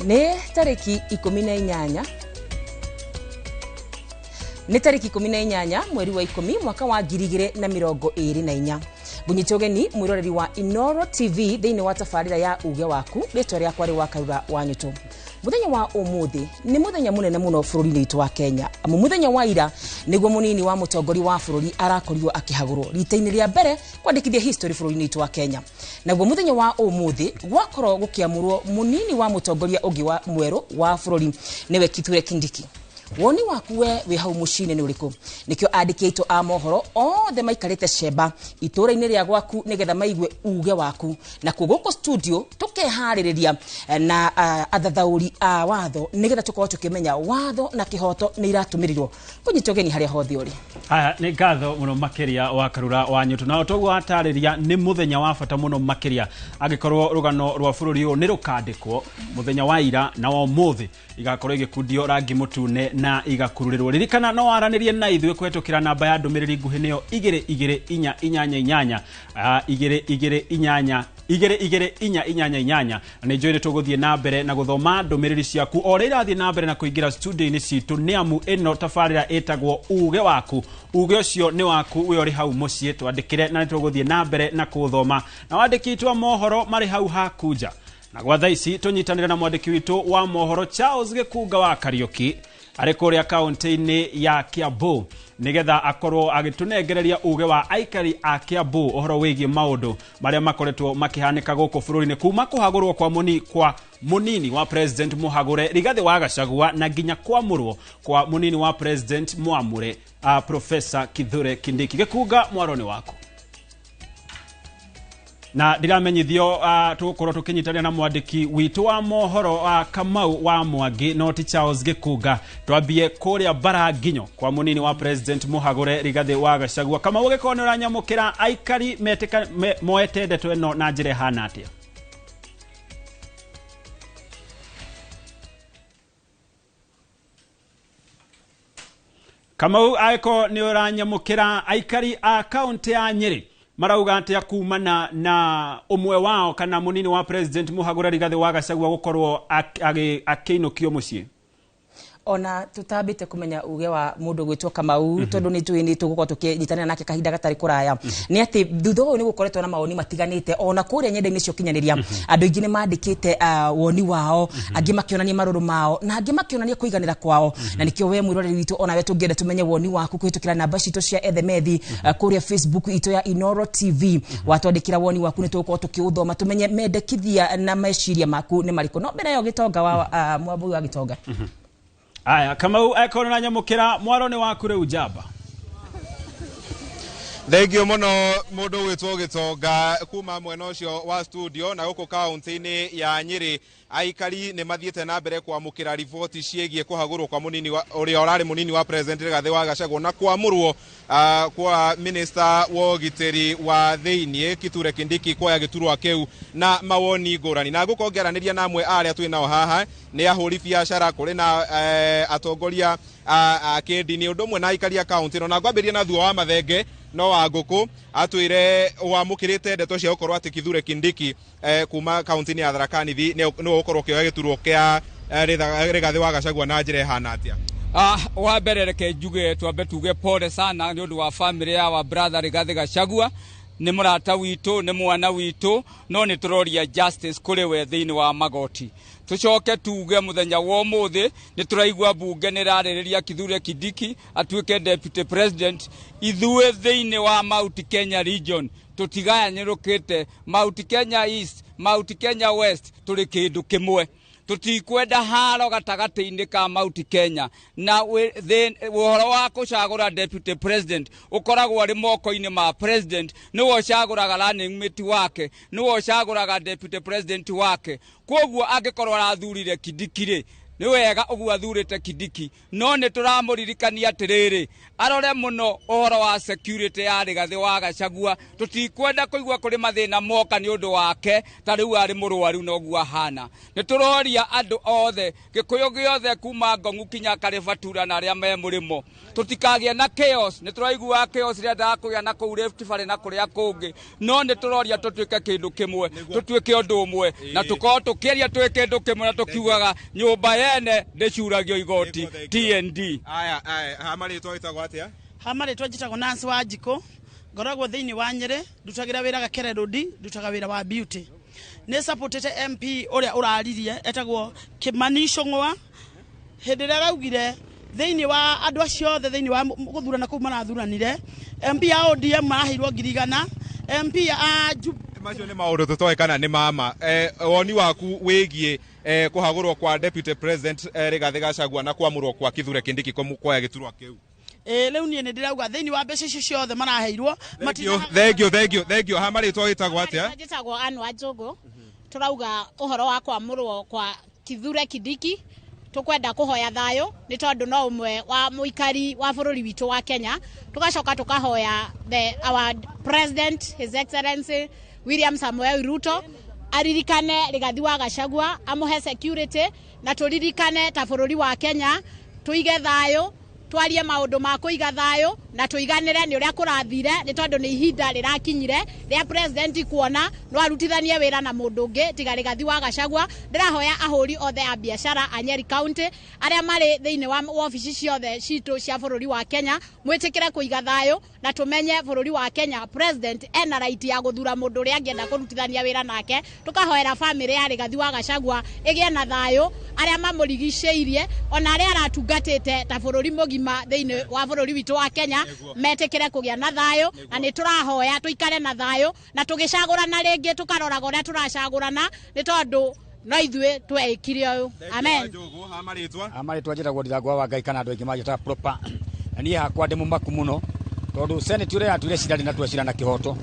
Nĩ tarĩki 18, nĩ tarĩki 18 mweri wa 10 mwaka wa 2024. Ngunyita ũgeni mwĩroreri wa Inoro TV thĩinĩ wa tabarĩra ya Uge Waku. Rĩtwa rĩakwa rĩ wa Karura wa Nyũtũ. Mũthenya wa ũmũthĩ nĩ mũthenya mũnene mũno bũrũri-inĩ witũ wa Kenya, amu mũthenya wa ira nĩguo mũnini wa mũtongoria wa bũrũri arakorirwo akĩhagũrwo rita-inĩ rĩa mbere kwandĩkithia history bũrũri-inĩ witũ wa Kenya. Naguo mũthenya wa ũmũthĩ gwakorwo gũkĩamũrwo mũnini wa mũtongoria ũngĩ wa mwerũ wa bũrũri, nĩwe Kithure Kindiki. Woni waku we wĩ hau mũciĩ-inĩ nĩ ũrĩkũ? Nĩkĩo andĩki aitũ a mohoro othe maikarĩte cemba itũũra-inĩ rĩa gwaku nĩgetha maigue uge waku. Nakuo gũkũ studio tũkeharĩrĩria na athathaũri a watho nĩgetha tũkorwo tũkĩmenya watho na kĩhoto nĩ iratũmĩrirwo. Kũnyita ũgeni harĩa hothe ũrĩ. Aya nĩ ngatho mũno makĩria wa Karura wa Nyũtũ. Na toguo watarĩria, nĩ mũthenya wa bata mũno makĩria angĩkorwo rũgano rwa bũrũri ũyũ nĩ rũkandĩkwo mũthenya wa ira na wa ũmũthĩ igakorwo igĩkundio rangi mũtune na igakururĩrwo. Ririkana no waranĩrie na ithuĩ kũhetũkĩra namba ya ndũmĩrĩri nguhĩ, nĩyo 22488, 228 22488. Na nĩ njũĩ nĩ tũgũthiĩ na mbere na gũthoma ndũmĩrĩri ciaku o ũrĩa irathiĩ na mbere na kũingĩra studio-inĩ citũ, nĩ amu ĩno tabarĩra ĩtagwo Uge Waku. Uge ũcio nĩ waku we ũrĩ hau mũciĩ, twandĩkĩre na nĩ tũgũthiĩ na mbere na kũũthoma. Na wandĩki aitũ a mohoro marĩ hau haku nja. Na gwa thaa ici tũnyitanĩre na mwandĩki witũ wa mohoro Charles Gĩkunga wa Kariũki arĩ kũrĩa kaũntĩ-inĩ ya Kiambu nĩgetha akorwo agĩtũnengereria uge wa aikari a Kiambu ũhoro wĩgiĩ maũndũ marĩa makoretwo makĩhanĩka gũkũ bũrũri-inĩ kuma kũhagũrwo kwa mũni kwa mũnini wa president mũhagũre Rigathĩ wa Gachagua na nginya kwamũrwo kwa mũnini wa president mwamũre Professor Kithure Kindiki. Gĩkunga, mwaro nĩ waku. Na ndiramenyithio tũgũkorwo tũkĩnyitanĩra na mwandĩki witũ wa mohoro Kamau wa Mwangi, no ti Charles Gĩkunga. Twambie kũrĩa Baranginyo kwa mũnini wa president mũhagũre Rigathĩ wa Gachagua. Kamau, ũgĩkorwo nĩ ũranyamũkĩra, aikari metĩka moete ndeto ĩno na njĩra ĩhana atĩa? Kamau, angĩkorwo nĩ ũranyamũkĩra, aikari a kaũntĩ ya Nyĩrĩ marauga atĩa kumana na ũmwe wao kana mũnini wa president mũhagũre Rigathĩ wa Gachagua gũkorwo akĩinũkio mũciĩ? Ona tutambĩte kũmenya uge wa mũndũ gwĩtwo Kamau, tondũ nĩ tũĩ nĩ tũgũkorwo tũkĩnyitanĩra nake kahinda gatarĩ kũraya, nĩ atĩ thutha ũyũ nĩ gũkoretwo na mawoni matiganĩte ona kũrĩa nyenda-inĩ cia ũkinyanĩria. Andũ aingĩ nĩ mandĩkĩte woni wao, angĩ makĩonania marũrũ mao na angĩ makĩonania kũiganĩra kwao. Na nĩkĩo we mwĩroreri witũ onawe tũngĩenda tũmenye woni waku kũhĩtũkĩra namba citũ cia ethemethi kũrĩa Facebook itũ ya Inoro TV. Watwandĩkĩra woni waku nĩ tũgũkorwo tũkĩũthoma tũmenye mendekithia na meciria maku nĩ marĩkũ. No mbere ĩyo, Gĩtonga wa Mwambui wa Gĩtonga. Aya Kamau, angĩkorwo nĩ ũranyamũkĩra, mwaro nĩ waku rĩu njamba. Thengio mũno mũndũ ũgwĩtwo Gĩtonga kuma mwena ũcio wa studio. Na gũkũ kaũntĩ-inĩ ya Nyĩrĩ aikari nĩ mathiĩte na mbere kwamũkĩra riboti ciĩgiĩ kũhagũrwo kwa mũnini wa ũrĩa ũrarĩ mũnini wa president Rigathĩ wa Gachagua na kwamũrwo kwa minister wa ũgitĩri wa thĩiniĩ Kithure Kindiki kuoya gĩturwa kĩu na mawoni ngũrani. Na ngũkorwo ngĩaranĩria na amwe a arĩa twĩ nao haha, nĩ ahũri biacara, kũrĩ na atongoria a kĩndini, ũndũ ũmwe na aikari a kaũntĩ ĩno. Na ngwambĩrĩria na Thuo wa Mathenge no wa Ngũkũ, atwĩre wamũkĩrĩte ndeto cia gũkorwo atĩ Kithure Kindiki kuma kaũntĩ-inĩ ya Tharaka Nithi nĩwe ũgũkorwo ũkĩoya gĩturwa kĩa Rigathĩ wa Gachagua na njĩra ĩhana atĩa? Wa mbere reke njuge, twambe tuge pole sana nĩ ũndũ wa family ya wa brother Rigathĩ Gachagua. Nĩ mũrata witũ, nĩ mwana witũ, no nĩ tũroria justice kũrĩ we thĩinĩ wa magoti. Tũcoke tuge mũthenya wa ũmũthĩ nĩ tũraigua mbunge nĩ ĩrarĩrĩria Kithure Kindiki atuĩke deputy president. Ithuĩ thĩinĩ wa Mount Kenya region tũtigayanyũrũkĩte, Mount Kenya East, Mount Kenya West, tũrĩ kĩndũ kĩmwe. Tũtikwenda haro gatagatĩ-inĩ ka Mount Kenya. Na ũhoro wa kũcagũra deputy president ũkoragwo arĩ moko-inĩ ma president. Nĩwe ũcagũraga running mate wake, nĩwe ũcagũraga deputy president wake. Koguo angĩkorwo arathurire Kindiki rĩ, Nĩ wega ũguo athurĩte Kindiki, no nĩ tũramũririkania atĩrĩrĩ, arore mũno ũhoro wa security ya Rigathĩ wa Gachagua. Tũtikwenda kũigua kũrĩ mathĩna moka nĩ ũndũ wake, ta rĩu arĩ mũrwaru noguo ahana. Nĩ tũroria andũ othe, Gĩkũyũ gĩothe, kuma Ngong'u kinya Karĩbatura na arĩa me mũrĩmo, tũtikagĩe na chaos. Nĩ tũraiguaga chaos ĩrĩa kũgĩa na kũu Rift Valley na kũrĩa kũngĩ, no nĩ tũroria tũtuĩke kĩndũ kĩmwe, tũtuĩke ũndũ ũmwe, na tũkorwo tũkĩaria twĩ kĩndũ kĩmwe, na tũkiugaga nyũmba yene ndĩcuragio igoti. TND. Aya aya, ha marĩtwa wĩtagwo atĩa? Ha marĩtwa njĩtagwo Nancy Wanjikũ, ngoragwo thĩinĩ wa Nyĩrĩ, ndutagĩra wĩra Gakere Road, ndutaga wĩra wa beauty. Nĩ supportete MP ũrĩa ũraririe etagwo Kimani Ichung'wa hĩndĩ ĩrĩa araugire thĩinĩ wa andũ acio othe thĩinĩ wa gũthurana kũu marathuranire, MP ya ODM maraheirwo 100,000, MP ya Macio nĩ maũndũ tũtoĩ kana nĩ mama. Woni waku wĩgiĩ kũhagũrwo kwa Deputy President Rigathĩ Gachagua na kwamũrwo kwa Kithure Kindiki kuoya gĩturwa kĩu? Ĩ, rĩu niĩ nĩ ndĩrauga thĩinĩ wa mbeca icio ciothe maraheirwo Thank you, thank you, thank you. Ha marĩtwa wĩtagwo atĩa? Njĩtagwo Ann Wanjũgũ. Tũrauga ũhoro wa kwamũrwo kwa Kithure Kindiki, tũkwenda kũhoya thayũ nĩ tondũ no ũmwe wa mũikari wa bũrũri witũ wa Kenya. Tũgacoka tũkahoya the our president, His Excellency William Samoei Ruto, aririkane Rigathi wa Gachagua, amũhe security, na tũririkane ta bũrũri wa Kenya tũige thayũ, twarie maũndũ ma kũiga thayũ na tũiganĩre nĩ ũrĩa kũrathire, nĩ tondũ nĩ ihinda rĩrakinyire rĩa president kuona no arutithanie wĩra na mũndũ ũngĩ tiga Rigathi wa Gachagua. Ndĩrahoya ahũri othe a biacara a Nyeri County arĩa marĩ thĩinĩ wa wabici ciothe citũ cia bũrũri wa Kenya, mwĩtĩkĩre kũiga thayũ na tũmenye bũrũri wa Kenya president ena right ya gũthura mũndũ ũrĩa angĩenda kũrutithania wĩra nake. Tũkahoera famĩlĩ ya Rigathi wa Gachagua ĩgĩe na thayũ, arĩa mamũrigicĩirie ona arĩa aratungatĩte ta bũrũri mũgima thĩinĩ wa bũrũri witũ wa Kenya metĩkĩre kũgĩa na thayũ, na nĩ tũrahoya tũikare na thayũ na tũgĩcagũrana rĩngĩ tũkaroraga ũrĩa tũracagũrana, nĩ tondũ no ithuĩ tweĩkire ũyũ. Amen. Wanjũgũ, ha marĩtwa? Amarĩtwa njĩtagwo Ndithangwa wa Ngai, kana andũ aingĩ manjĩtaga Proper. Na niĩ hakwa ndĩ mũmaku mũno tondũ Senate ũrĩa yatuire cira ndĩnatua cira na kĩhoto,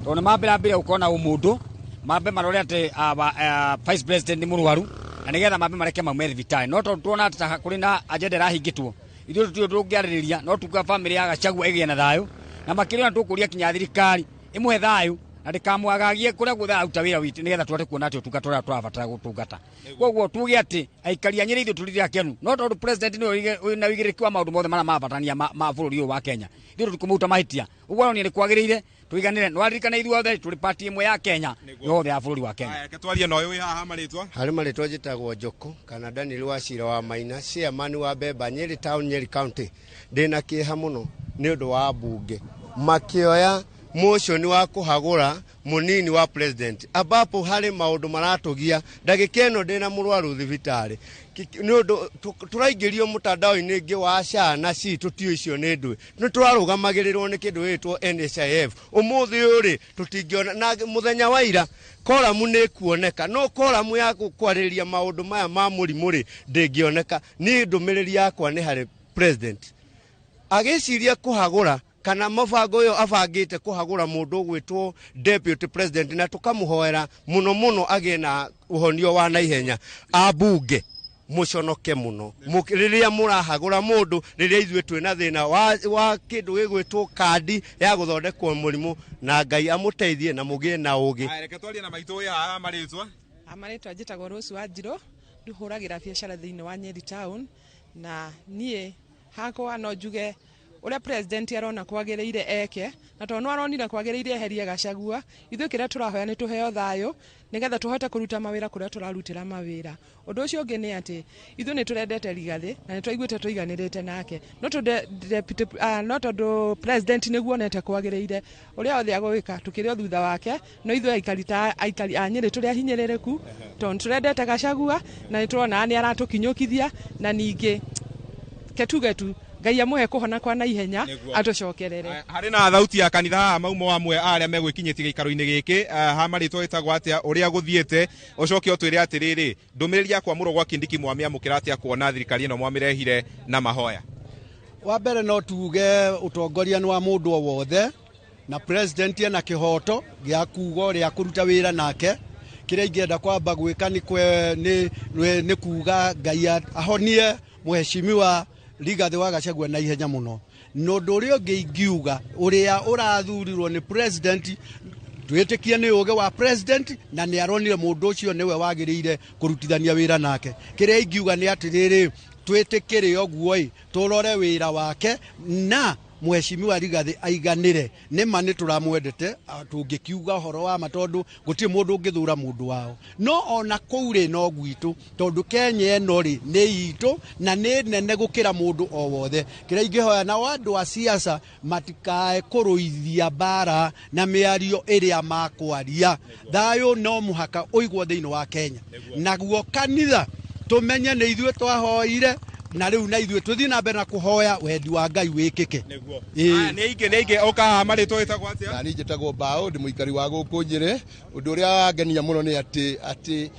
tondũ nĩ mambere ambire gũkorwo na ũmũndũ, mambe marore atĩ vice president nĩ mũrwaru na nĩgetha mambe mareke maume thibitarĩ. No tondũ tuona atĩ ta kũrĩ na agenda ĩrahingĩtwo, ithuĩ tũtiũĩ tũngĩarĩrĩria, no tuga famĩlĩ ya Gachagua ĩgĩe na thayũ, na makĩria ona tũkũria kinya thirikari ĩmũhe thayũ na ndĩkamwagagie kũrĩa guothe aruta wĩra witũ, nĩgetha tũhote kuona atĩ ũtungata ũrĩa tũrabatara gũtungata. Koguo tuge atĩ aikari a Nyĩrĩ ithuĩ tũrĩ akenu, no tondũ president nĩwe wĩna ũigĩrĩrĩki wa maũndũ mothe marĩa mabatarania ma bũrũri ũyũ wa Kenya, ithuĩ tũtikũmũruta mahĩtia. Ũguo aronire nĩ kwagĩrĩire tũiganĩre. Nĩwaririkana ithuothe tũrĩ party ĩmwe ya Kenya, yothe ya bũrũri wa Kenya. Aya, reke twarie na ũyũ wĩ haha, marĩtwa? Harĩ marĩtwa njĩtagwo Njũkũ kana Daniel wa Cira wa Maina, chairman wa Bemba Nyeri Town, Nyeri County. Ndĩna kĩeha mũno nĩ ũndũ wa mbunge makĩoya motion wa kũhagũra mũnini wa president, ambapo harĩ maũndũ maratũgia ndagĩka ĩno. Ndĩna mũrwaru thibitarĩ nĩ ũndũ tũraingĩrio mũtandao-inĩ ĩngĩ wa SHA na SHI, tũtiũĩ icio nĩ ndũĩ. Nĩ tũrarũgamagĩrĩrwo nĩ kĩndũ gĩgwĩtwo NHIF. Ũmũthĩ ũyũ rĩ, tũtingĩona na mũthenya wa ira koramu nĩ kuoneka, no koramu ya kwarĩrĩria maũndũ maya ma mũrimũ rĩ, ndĩngĩoneka. Niĩ ndũmĩrĩri yakwa nĩ harĩ president agĩciria kũhagũra kana mũbango ũyũ abangĩte kũhagũra mũndũ ũgwĩtwo deputy president, na tũkamũhoera mũno mũno agĩe na ũhonio wa naihenya. Ambunge mũconoke mũno rĩrĩa mũrahagũra mũndũ rĩrĩa ithuĩ twĩna thĩna wa kĩndũ gĩgwĩtwo kandi ya gũthondekwo mũrimũ, na Ngai amũteithie na mũgĩe na ũgĩ. Aya, reke twarie na maitũ wĩ haha, marĩtwa? Marĩtwa njĩtagwo Rose Wanjirũ, ndũhũragĩra biacara thĩinĩ wa Nyeri Town, na niĩ hakwa no njuge ũrĩa president arona kwagĩrĩire eke, na tondũ nĩ aronire kwagĩrĩire eherie Gachagua, ithuĩ kĩrĩa tũrahoya nĩ tũheo thayũ nĩgetha tũhote kũruta mawĩra kũrĩa tũrarutĩra mawĩra. Ũndũ ũcio ũngĩ nĩ atĩ ithuĩ nĩ tũrendete Rigathĩ na nĩ twaiguĩte tũiganĩrĩte nake, no tondũ deputy, no tondũ president nĩguo onete kwagĩrĩire, ũrĩa othe agwĩka tũkĩrĩ o thutha wake. No ithuĩ aikari ta aikari a Nyĩrĩ tũrĩ ahinyĩrĩrĩku tondũ nĩ tũrendete Gachagua na nĩ tũrona nĩ aratũkinyũkithia, na ningĩ ketuge tu Ngai amũhe kũhona kwa naihenya. Nĩguo. Atũcokerere. Aya, harĩ na thauti ya kanitha haha, maumo amwe a arĩa megwĩkinyĩtie gĩikaro-inĩ gĩkĩ. Ha marĩtwa wĩtagwo atĩa, ũrĩa gũthiĩte, ũcoke ũtwĩre atĩrĩrĩ, ndũmĩrĩri ya kwamũrwo gwa Kindiki mwamĩamũkĩra atĩa, kuona thirikari ĩno mwamĩrehire na mahoya? Wa mbere no tuge ũtongoria nĩ wa mũndũ o wothe, na president ena kĩhoto gĩa kuga ũrĩa kũruta wĩra nake. Kĩrĩa ingĩenda kwamba gwĩka nĩ kuga Ngai ahonie Mheshimiwa Rigathĩ wa Gachagua na ihenya mũno. Na ũndũ ũrĩa ũngĩ ingiuga, ũrĩa ũrathurirwo nĩ president, twĩtĩkie nĩ ũgĩ wa president, na nĩ aronire mũndũ ũcio nĩwe wagĩrĩire kũrutithania wĩra nake. Kĩrĩa ingiuga nĩ atĩrĩrĩ, twĩtĩkĩre ũguo ĩ, tũrore wĩra wake na Mheshimiwa Rigathĩ aiganĩre. Nĩma nĩ tũramwendete, tũngĩkiuga ũhoro wa ma, tondũ gũtirĩ mũndũ ũngĩthũra mũndũ wao, no ona kũu rĩ, no gwitũ, tondũ Kenya ĩno rĩ nĩ itũ na nĩ nene gũkĩra mũndũ o wothe. Kĩrĩa ingĩhoya nao andũ a siasa, matikae kũrũithia mbara na mĩario ĩrĩa makwaria. Thayũ no mũhaka ũigwo thĩinĩ wa Kenya. Naguo kanitha, tũmenye nĩ ithuĩ twahoire, na rĩu na ithuĩ tũthiĩ na mbere na kũhoya wendi wa Ngai wĩkĩke. Aya, nĩ aingĩ ũkaha. Marĩtwa wĩtagwo atĩa? Na niĩ njĩtagwo Mbaũ, ndĩ mũikari wa gũkũ Nyĩrĩ. Ũndũ ũrĩa wangenia mũno nĩ atĩ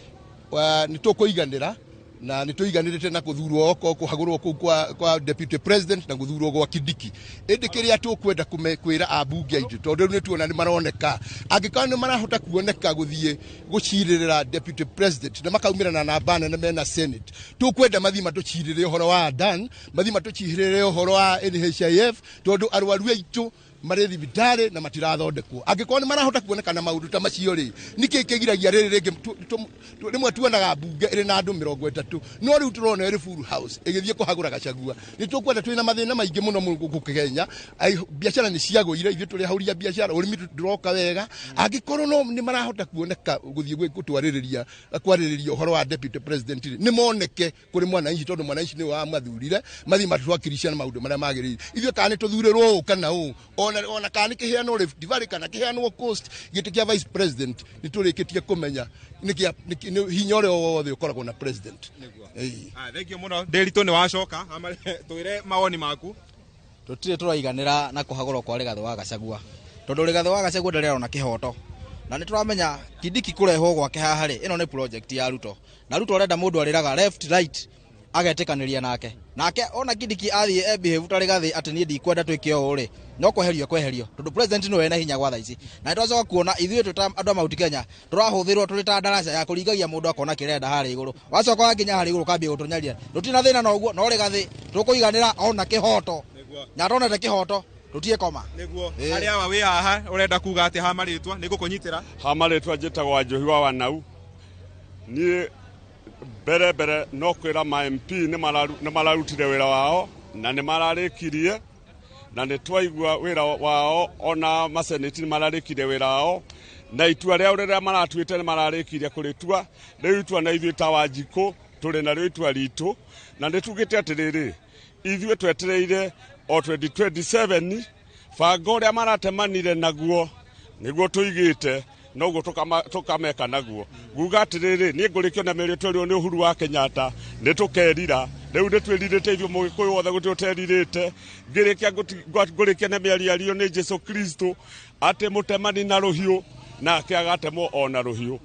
nĩ tũkũiganĩra na nĩ tũiganĩrĩte na kũthurwo oko kũhagũrwo kũu kwa deputy president na gũthurwo gwa Kindiki. Ĩndĩ kĩrĩa tũkwenda kwĩra ambunge aitũ, tondũ rĩu nĩ tuona nĩ maroneka, angĩkorwo nĩ marahota kuoneka gũthiĩ gũcirĩrĩra deputy president na makaumĩra na namba nene mena senate, tũkwenda mathiĩ matũcirĩre ũhoro wa Dan, mathiĩ matũcirĩre ũhoro wa NHIF, tondũ arwaru aitũ marĩ thibitarĩ na matirathondekwo. Angĩkorwo nĩ marahota kuoneka na maũndũ ta macio rĩ, nĩkĩ kĩgiragia rĩrĩ rĩngĩ? Rĩmwe tuonaga mbunge ĩrĩ na andũ 30, no rĩu tũrona ĩrĩ full house ĩgĩthiĩ kũhagũra Gachagua. Nĩ tũkwenda, twĩna mathĩna maingĩ mũno gũkũ Kenya. Biacara nĩ ciagũire, ithuĩ tũrĩ ahũri a biacara, ũrĩmi ndũroka wega. Angĩkorwo no nĩ marahota kuoneka gũthiĩ gũtwarĩrĩria kwarĩrĩria ũhoro wa deputy president rĩ, nĩ moneke kũrĩ mwananchi, tondũ mwananchi nĩwe wamathurire, mathiĩ matwakirisha na maũndũ marĩa magĩrĩire. Ithuĩ kana nĩ tũthurĩrwo ũũ kana ũũ, ona kana nĩ kĩheanwo Rift Valley kana kĩheanwo Coast, gĩtĩ kĩa vice president nĩ tũrĩkĩtie kũmenya nĩ hinya ũrĩa wothe ũkoragwo na president. Ĩĩ. Ah, thank you mũno. Ndĩritũ nĩ wacoka. Twĩre mawoni maku. Tũtirĩ tũraiganĩra na kũhagũrwo kwa Rigathĩ wa Gachagua, tondũ Rigathĩ wa Gachagua ndarĩ arona kĩhoto, na nĩ tũramenya Kindiki kũrehwo gwake haha rĩ, ĩno nĩ project ya Ruto, na Ruto arenda mũndũ arĩraga left, right, agetĩkanĩria nake. Ona Kindiki athiĩ e behave ta Rigathĩ atĩ niĩ ndikwenda twĩke ũũ rĩ, no kweherio kweherio, tondũ president nĩwe wĩna hinya gwa thaa ici. Na nĩ twacoka kuona ithuĩ twĩ ta andũ a Mount Kenya tũrahũthĩrwo tũrĩ ta ndaraca ya kũringagia mũndũ akona kĩrenda harĩa igũrũ, wacoka wakinya harĩa igũrũ ũkambia gũtũnyaria. Tũtirĩ na thĩna na ũguo, no Rigathĩ tũkũiganĩra ona kĩhoto na tonete kĩhoto tũtie koma. Nĩguo. Ĩĩ. Harĩa wa wĩ haha, ũrenda kuga atĩa ha marĩtwa? Nĩ ngũkũnyitĩra. Ha marĩtwa njĩtagwo Wanjohi wa Wanau. Niĩ mbere mbere no kwĩra ma MP nĩ mararutire wĩra wao na nĩ mararĩkirie, na nĩ twaigua wĩra wao, ona maseneti nĩ mararĩkirie wĩra wao, na itua rĩao rĩrĩa maratuĩte nĩ mararĩkirie kũrĩtua. Rĩu itua na ithuĩ ta Wanjikũ tũrĩ narĩo itua ritũ, na nĩ tugĩte atĩrĩrĩ, ithuĩ twetereire o 2027, bango ũrĩa maratemanire naguo nĩguo tũigĩte, noguo tũkameka naguo. Nguga atĩrĩrĩ, niĩ ngũrĩkio na mĩario twerirwo nĩ Uhuru wa Kenyatta nĩ tũkerira. Rĩu nĩ twĩrirĩte ithuĩ, mũgĩkũyũ wothe gũtirĩ ũterirĩte. Ngĩrĩkia ngũrĩkia na mĩario yario nĩ Jesu Kristo atĩ mũtemani na rũhiũ nake agatemwo o na rũhiũ.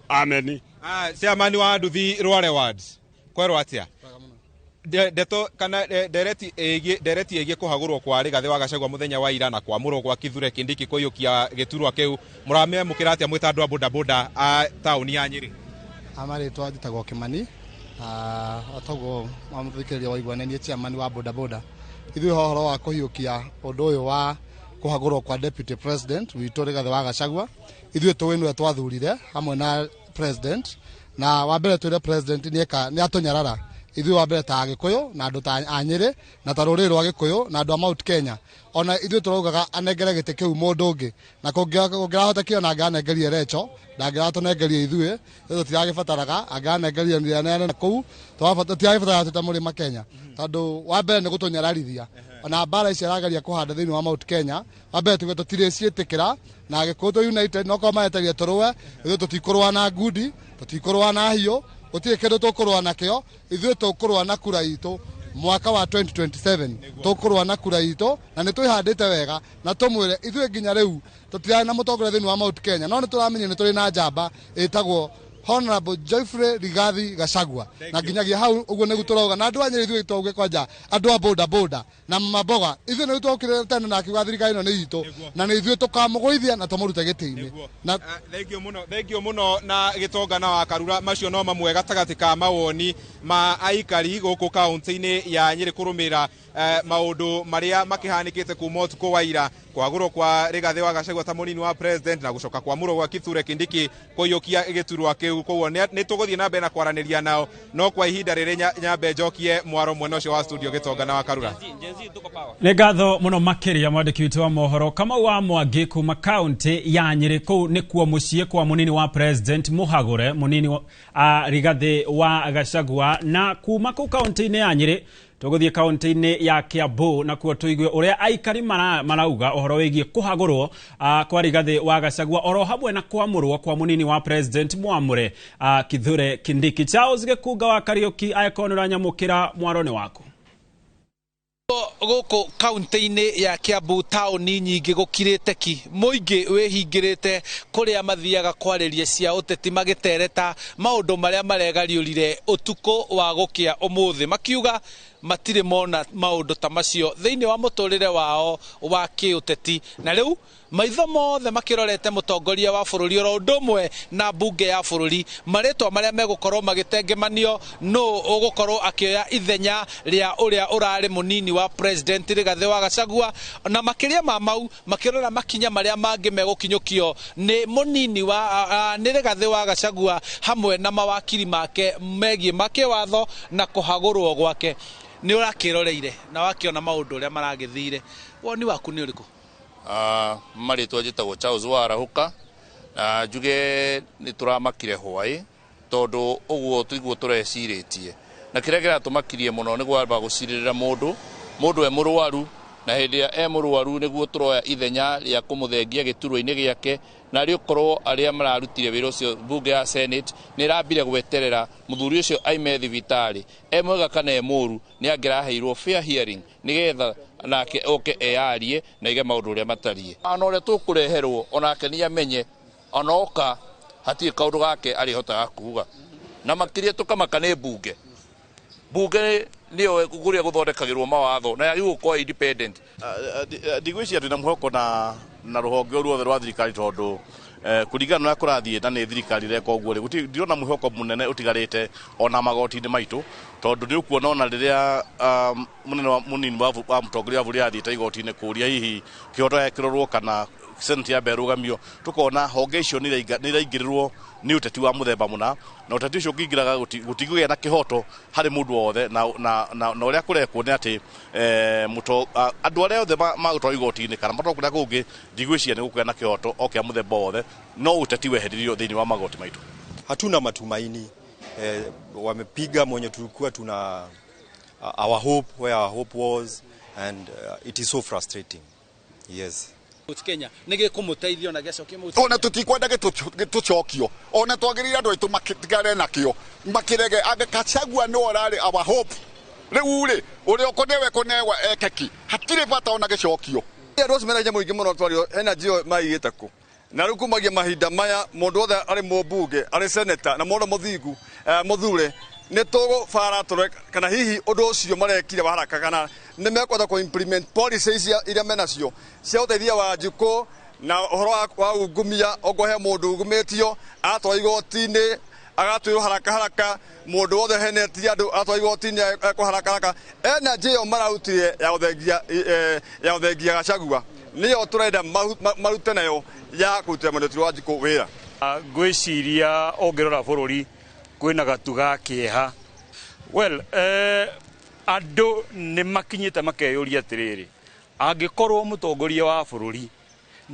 Ameni. Ah, chairman wa nduthi Rware Wards, kwerwo atĩa ndeto kana ndereti ĩgiĩ kũhagũrwo kwa Rigathĩ wa Gachagua mũthenya wa ira na kwamũrwo gwa Kithure Kindiki kũiyũkia gĩturwa kĩu, mũramĩamũkĩra atĩa mwĩ ta andũ a bodaboda a taũni ya Nyĩrĩ? Amarĩtwa njĩtagwo Kĩmani, toguo wamũthikĩrĩria waigua nĩ niĩ chairman wa bodaboda. Ithuĩ ũhoro wa kũhiũkia ũndũ ũyũ wa kũhagũrwo kwa deputy president witũ Rigathĩ wa Gachagua, ithuĩ tũĩ nĩwe twathurire hamwe na president. Na wa mbere twĩre president nĩ atũnyarara ithuĩ, wa mbere ta Agĩkũyũ na andũ ta a Nyĩrĩ na ta rũrĩrĩ rwa Gĩkũyũ na andũ a Mount Kenya. Ona ithuĩ tũraugaga anengere gĩtĩ kĩu mũndũ ũngĩ, na kũngĩrahoteka ona angĩranengerie Recho, ndangĩratũnengeria ithuĩ. Ithuĩ tũtiragĩbataraga, angĩranengeria aneane kũu, tũtiragĩbataraga twĩ ta mũrĩma Kenya, tondũ wa mbere nĩ gũtũnyararithia. Ona mbara ici arageria kũhanda thĩinĩ wa Mount Kenya, wa mbere tuge tũtirĩciĩtĩkĩra, na Agĩkũyũ tũ united. No korwo mareteria tũrũe, ithuĩ tũtikũrũa na ngundi, tũtikũrũa na hiũ, gũtirĩ kĩndũ tũkũrũa nakĩo. Ithuĩ tũkũrũa na kura itũ mwaka wa 2027, tũkũrũa na kura itũ, na nĩ twĩhandĩte wega. Na tũmwĩre ithuĩ nginya rĩu tũtirarĩ na mũtongoria thĩinĩ wa Mount Kenya, no nĩ tũramenya nĩ tũrĩ na njamba ĩtagwo Honorable Geoffrey Rigathi Gachagua na nginyagia hau uguo nĩguo tũrauga na andũ a Nyĩrĩ ithuĩ twauge kwanja andũ a boda boda na maboga ithuĩ nĩguo twokire tene na akiuga thirikari ĩno nĩ itũ na nĩ ithuĩ tũkamũgũithia na tũmũrute gĩtĩ-inĩ. Na Thank you muno na Gĩtonga na Wakarura macio no mamwe gatagatĩ ka mawoni ma aikari gũkũ kaunti-inĩ ya Nyĩrĩ kũrũmĩrĩra maũndũ marĩa makĩhanĩkĩte kuma ũtukũ wa ira kwagũrwo kwa Rigathi wa Gachagua ta mũnini wa president na gũcoka kwamũrwo gwa Kithure Kindiki kũiyũkia gĩturwa kĩu. Koguo nĩ tũgũthiĩ na mbere na kwaranĩria nao no kwa ihinda rĩrĩ nyambe njokie mwaro mwena ũcio wa studio Gĩtonga na Wakarura. Nĩ ngatho mũno makĩria mwandĩki witũ wa mohoro Kamau wa Mwangi kuma kaunti ya Nyĩrĩ. Kũu nĩkuo mũciĩ kwa mũnini wa president mũhagũre mũnini wa Rigathi wa Gachagua. Na kuma kũu kaunti-inĩ ya Nyĩrĩ tũgũthiĩ kaunti-inĩ ya Kiambu na kuo tũigue ũrĩa aikari marauga ũhoro wĩgiĩ kũhagũrwo kwa Rigathi wa Gachagua oro hamwe na kwamũrwo kwa mũnini wa president mwamũre Kithure Kindiki. Charles Gĩkunga wa Kariũki angĩkorwo nĩ ũranyamũkĩra mwaro nĩ waku. Gũkũ kaunti-inĩ ya Kiambu taũni nyingĩ gũkirĩte ki, mũingĩ wĩhingĩrĩte kũrĩa mathiaga kwarĩria cia ũteti magĩtereta maũndũ marĩa maregariũrire ũtukũ wa gũkĩa ũmũthĩ, makiuga matirĩ mona maũndũ ta macio thĩinĩ wa mũtũrĩre wao wa kĩũteti. Na rĩu maitho mothe makĩrorete mũtongoria wa bũrũri oro ũndũ ũmwe na mbunge ya bũrũri, marĩtwa marĩa megũkorwo magĩtengemanio nũ ũgũkorwo akĩoya ithenya rĩa ũrĩa ũrarĩ mũnini wa president Rigathi wa Gachagua, na makĩria ma mau makĩrora makinya marĩa mangĩ megũkinyũkio nĩ mũnini wa nĩ Rigathi wa Gachagua hamwe na mawakiri make megiĩ makĩwatho na kũhagũrwo gwake. Nĩ ũrakĩroreire na wakĩona maũndũ ũrĩa maragĩthire, woni waku nĩ ũrĩkũ? Marĩtwa njĩtagwo Charles Warahuka na njuge nĩ tũramakire hwaĩ tondũ ũguo tiguo tũrecirĩtie, na kĩrĩa kĩratũmakirie mũno nĩ kwamba gũcirĩrĩra mũndũ e mũrwaru, na hĩndĩ ĩrĩa e mũrwaru nĩguo tũroya ithenya rĩa kũmũthengia gĩturwa-inĩ gĩake, na rĩũkorwo arĩa mararutire wĩra ũcio mbunge ya Senate nĩ ĩrambire gweterera mũthuri ũcio aime thibitarĩ e mwega kana e mũru, nĩ angĩraheirwo fair hearing nĩgetha nake oke eyarie na aige maũndũ ũrĩa matariĩ. Ona ũrĩa tũkũreherwo onake nĩ amenye onoka hatirĩ kaũndũ gake arĩhotaga kuga, na makĩria tũkamaka nĩ mbunge. Mbunge nĩyo kũrĩa gũthondekagĩrwo mawatho na yagĩrĩirwo gũkorwo independent. Ndigwĩciria twĩna mwĩhoko na rũhonge ruothe rwa thirikari tondũ kũringana na ũrĩa kũrathiĩ na nĩ thirikari ĩreka ũguo rĩ, ndirona mwĩhoko mũnene ũtigarĩte ona magoti-inĩ maitũ, tondũ nĩ ũkuona ona rĩrĩa mũnene wa mũnini wa mũtongoria wa bũrũri athiĩte igoti-inĩ kũũria hihi kĩhoto gĩkĩrorwo kana Senate ya mbere ĩrũgamio, tũkona honge icio nĩ iraingĩrĩrwo nĩ ũteti wa mũthemba mũna, na ũteti ũcio ũngĩingĩraga gũtingĩgĩa na kĩhoto harĩ mũndũ wothe, na ũrĩa kũrekwo nĩ atĩ andũ arĩa othe magũtwarwo igoti-inĩ kana matwarwo kũrĩa kũngĩ, ndigwĩciria nĩ gũkũgĩa na kĩhoto o kĩa mũthemba wothe, no ũteti weheririo thĩinĩ wa magoti maitũ. Hatuna matumaini. Wamepiga mwenye tulikuwa tuna our hope where our hope was, and it is so frustrating. Yes. Kenya nĩ gĩkũmũteithia na gĩcokie mũtu ona tũtikwenda gĩtũcokio ona twagĩrĩire andũ aitũ matigare nakĩo makĩrege ange Gachagua no ararĩ our hope rĩu rĩ ũrĩa ũkũnewe kũnewa ekeki hatirĩ bata ona gĩcokio. Andũ acio mena hinya mũingĩ mũno twario energy ĩyo maigĩte kũ, na rĩu kumagia mahinda maya mũndũ wothe arĩ mũmbunge arĩ senator na mũndũ mũthingu mũthure nĩ tũgũbara tũrore kana hihi ũndũ ũcio marekire wa haraka kana nĩ mekwenda kũ implement policies iria menacio cia ũteithia wa Wanjikũ na ũhoro wa ungumia, okorwo he mũndũ ungumĩtio atwarwo igoti-inĩ agatuĩrwo haraka haraka, mũndũ wothe henetie andũ atwarwo igoti-inĩ ekwo haraka haraka. Energy ĩyo mararutire ya ũthengia Gachagua nĩyo tũrenda marute nayo ya kũrutĩra mũndũ wa Wanjikũ wĩra. Ngwĩciria ũngĩrora bũrũri kwĩna gatu ga kĩeha. Well, andũ nĩ makinyĩte makeyũria atĩrĩrĩ, angĩkorwo mũtongoria wa bũrũri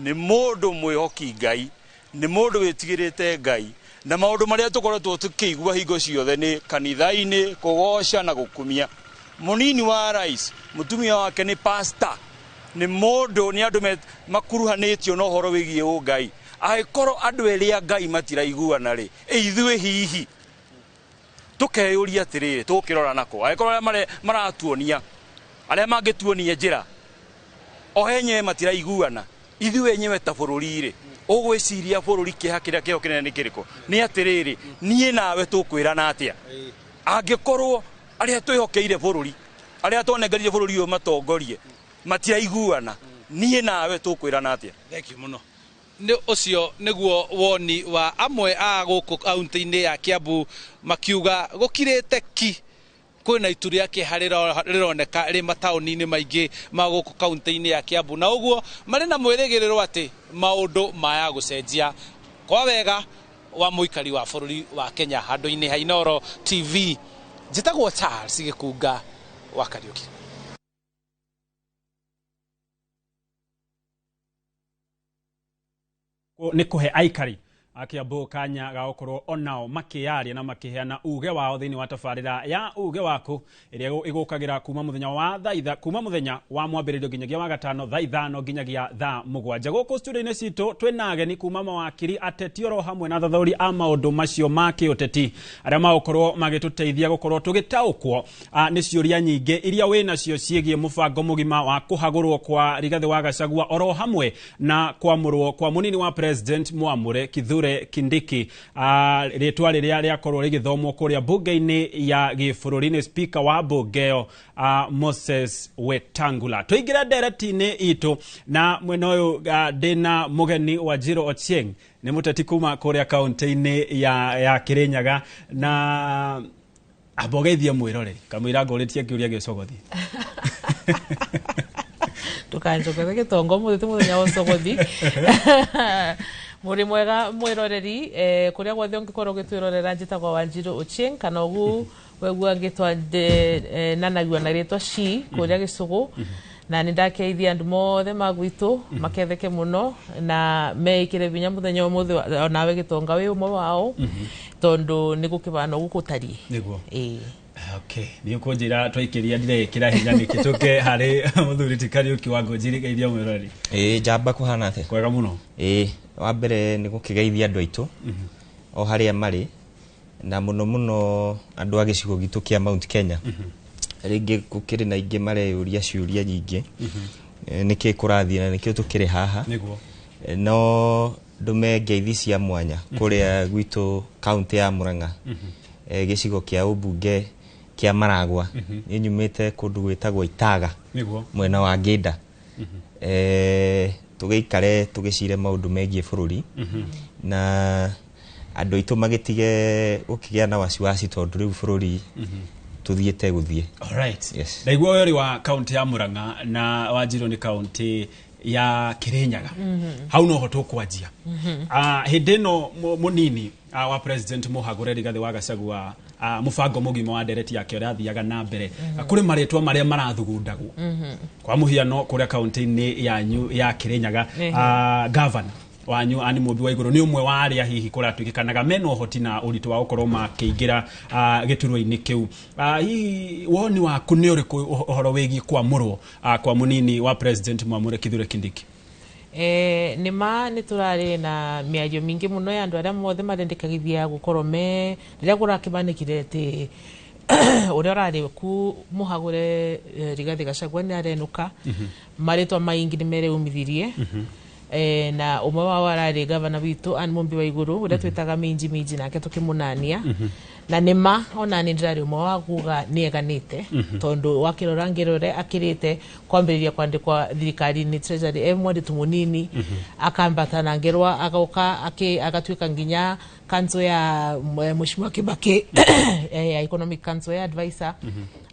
nĩ mũndũ mwĩhoki Ngai, nĩ mũndũ wĩtigĩrĩte Ngai, na maũndũ marĩa tũkoretwo tũkĩigua hingo ciothe nĩ kanitha-inĩ kũgoca na gũkumia, mũnini wa rais mũtumia wake nĩ pastor, nĩ mũndũ nĩ andũ makuruhanĩtio na ũhoro wĩgiĩ ũngai, angĩkorwo andũ erĩ a Ngai matiraiguana rĩ, ithuĩ hihi tũkeyũria atĩrĩrĩ tũgũkĩrora nako, angĩkorwo arĩa maratuonia arĩa mangĩtuonia njĩra o enyewe matiraiguana, ithuĩ enyewe ta bũrũri rĩ Ũgwĩciria bũrũri kĩeha kĩrĩa kĩho kĩnene nĩ kĩrĩkũ? Nĩ atĩrĩrĩ, niĩ nawe tũkwĩrana atĩa angĩkorwo arĩa twĩhokeire bũrũri, arĩa twanengerire bũrũri ũyũ matongorie matiraiguana, niĩ nawe tũkwĩrana atĩa? Thank you mũno. Nĩ ũcio nĩguo woni wa amwe a gũkũ kaunti-inĩ ya Kiambu, makiuga gũkirĩte ki, kwĩna itu rĩa kĩeha rĩroneka rĩ mataũni-inĩ maingĩ ma gũkũ kaunti-inĩ ya Kiambu, na ũguo marĩ na mwĩrĩgĩrĩro atĩ maũndũ maya gũcenjia kwa wega wa mũikari wa bũrũri wa Kenya. Handũ-inĩ ha Inooro TV, njĩtagwo Charles Gĩkunga wa Kariũki. Nĩ kũhe aikari a Kiambu kanya ga gũkorwo onao makĩyaria na makĩheana uge wao thĩinĩ wa tabarĩra ya Uge Waku, ĩrĩa ĩgũkagĩra kuma mũthenya wa thaa itha, kuma mũthenya wa mwambĩrĩrio nginyagia wa gatano thaa 5 nginyagia thaa 7. Gũkũ studio-inĩ citũ twĩna ageni kuma mawakiri, ateti oro hamwe na thathaũri a maũndũ macio ma kĩũteti, arĩa magũkorwo magĩtũteithia gũkorwo tũgĩtaũkwo nĩ ciũria nyingĩ iria wĩnacio ciĩgiĩ mũbango mũgima wa kũhagũrwo kwa Rigathĩ wa Gachagua oro hamwe na kwamũrwo kwa mũnini wa president Mwamũre Kithure Kindiki, rĩtwa rĩrĩa rĩakorwo rĩgĩthomwo kũrĩa bunge-inĩ ya gĩbũrũri nĩ speaker wa bunge ĩyo, Moses Wetangula. Tũingĩre ndereti-inĩ itũ na mwena ũyũ ndĩna mũgeni wa Wanjiru Ochieng, nĩ mũteti kuma kũrĩa kaunti-inĩ ya Kirinyaga, na ambogeithie mwĩroreri kamũira ngũrĩtie kĩũria gĩcogothi. Tukanjogothe gĩtongo mũthĩ ti mũthenya wa ũcogothi. Mũrĩ mwega mwĩroreri, kũrĩa guothe ũngĩkorwo ũgĩtwĩrorera, njĩtagwo Wanjiru Ochieng, kana ũguo wegua ngĩtwa nanagua na rĩtwa Shi kũrĩa gĩcũgũ, na nĩ ndakeithia andũ mothe ma gwitũ maketheke mũno na meĩkĩre binya mũthenya ũmũthĩ, onawe gĩtonga wĩ ũmwe wao, tondũ nĩ gũkĩbana ũguo gũtariĩ. Nĩguo. Ĩĩ. Okay, nĩ ũkũnjĩra twaikĩria ndireĩkĩra hinya nĩkĩ tũke harĩ mũthuri ti Kariũki wa Ngũnjiri, geithia mwĩroreri. Ĩĩ, njamba kũhana atĩa? Kwega mũno. Ĩĩ, wa mbere nĩ gũkĩgeithia andũ aitũ o harĩa marĩ, na mũno mũno andũ a gĩcigo gitũ kĩa Mount Kenya. Rĩngĩ gũkĩrĩ na aingĩ mareyũria ciũria nyingĩ, nĩkĩ kũrathiĩ na nĩkĩo tũkĩrĩ haha. Nĩguo. No ndũme ngeithi cia mwanya kũrĩa gwitũ kaunti ya Murang'a, gĩcigo kĩa ũmbunge kĩa Maragwa. Niĩ nyumĩte kũndũ gwĩtagwo Itaga, Nĩguo. mwena wa Ngĩnda. Tũgĩikare tũgĩcire maũndũ megiĩ bũrũri, na andũ aitũ magĩtige gũkĩgĩa na wasiwasi, tondũ rĩu bũrũri tũthiĩte gũthiĩ. Alright. Yes. Ndaigua ũyũ ũrĩ wa kaunti ya Murang'a na Wanjiru nĩ kaunti ya Kirinyaga. Hau noho tũkwanjia. Hĩndĩ ĩno mũnini wa president mũhagũre Rigathĩ wa Gachagua, mũbango mũgima wa ndereti yake ũrĩa athiaga na mbere, kũrĩ marĩtwa marĩa marathugundagwo, kwa mũhiano kũrĩa kaunti-inĩ yanyu ya Kirinyaga, governor wanyu Anne Mũmbi wa Igũrũ nĩ ũmwe wa arĩa hihi kũratuĩkanaga mena ũhoti na ũritũ wa gũkorwo makĩingĩra gĩturwa-inĩ kĩu. Hihi woni waku nĩ ũrĩkũ ũhoro wĩgiĩ kwamũrwo kwa mũnini wa president Mwamũre Kithure Kindiki? Nĩ ma nĩ tũrarĩ na mĩario mĩingĩ mũno ya andũ arĩa mothe marendekagithia gũkorwo me rĩrĩa kũrakĩbanĩkire atĩ ũrĩa ũrarĩ ku mũhagũre, Rigathĩ Gachagua, nĩ arenũka, marĩtwa maingĩ nĩ mereumithirie, na ũmwe wao ararĩ gavana witũ Anne Mũmbi wa Igũrũ, ũrĩa twĩtaga Minji Minji, nake tũkĩmũnania. Na nĩ ma ona nĩ ndĩrarĩ ũmwe wa kuga nĩ eganĩte, tondũ wakĩrora ngĩrore akĩrĩte kwambĩrĩria kwandĩkwa thirikari-inĩ treasury e mwandĩtu mũnini, akambata na ngerwa agoka agatuĩka nginya council ya Mheshimiwa Kibaki, ya economic council ya advisor,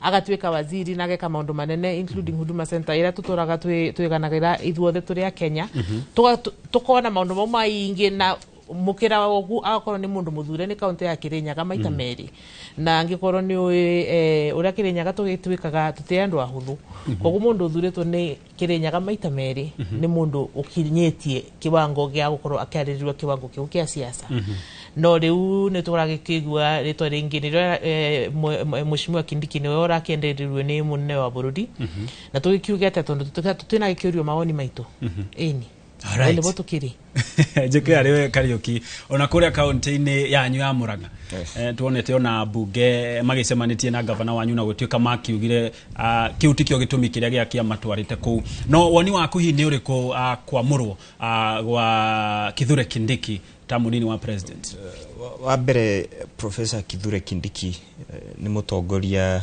agatuĩka waziri na ageka maũndũ manene, including Huduma Center ĩrĩa tũtũraga twĩganagĩra ithuothe tũrĩ a Kenya. Tukona maũndũ mau maingĩ na mukira wa ũguo agakorwo nĩ mũndũ mũthure nĩ kaunti ya Kirinyaga maita merĩ, na angĩkorwo nĩ ũĩ ũrĩa Kirinyaga tũgĩtuĩkaga tũtĩ andũ ahũthũ, koguo mũndũ ũthurĩtwo nĩ Kirinyaga maita merĩ nĩ mũndũ ũkinyĩtie kiwango gĩa gũkorwo akĩarĩrĩrwo kiwango kĩu kĩa siasa. No rĩu nĩ tũragĩkĩigua rĩtwa rĩngĩ nĩrĩo Mheshimiwa Kindiki nĩwe ũrakĩendereirwo nĩ mũnene wa bũrũri, na tũgĩkiuge atĩa, tondũ tũtina gĩkĩũrio mawoni maitũ ĩni. Alright. Nĩguo tũkĩrĩ. Njĩkĩra rĩwe Kariũki, ona kũrĩa kaunti-inĩ yanyu ya Murang'a, tuonete ona mbunge magĩcemanĩtie na gavana wanyu na gũtuĩka makiugire kĩu tikĩo gĩtũmi kĩrĩa gĩa kĩamatwarĩte kũu. No woni waku hihi nĩ ũrĩkũ kwamũrwo gwa Kithure Kindiki ta mũnini wa president? Wa mbere, Professor Kithure Kindiki nĩ mũtongoria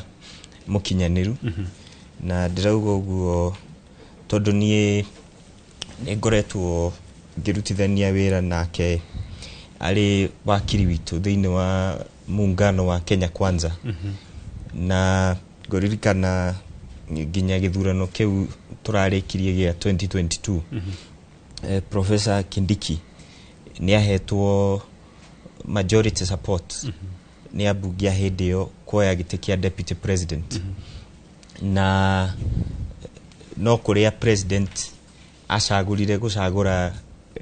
mũkinyanĩru, na ndĩrauga ũguo tondũ niĩ nĩ ngoretwo ngĩrutithania wĩra nake arĩ wakiri witũ thĩinĩ wa muungano wa Kenya Kwanza, na ngũririkana nginya gĩthurano kĩu tũrarĩkirie gĩa 2022, Professor Kindiki nĩ ahetwo majority support nĩ ambunge a hĩndĩ ĩyo kuoya gĩtĩ kĩa deputy president, na no kũrĩa president acagũrire gũcagũra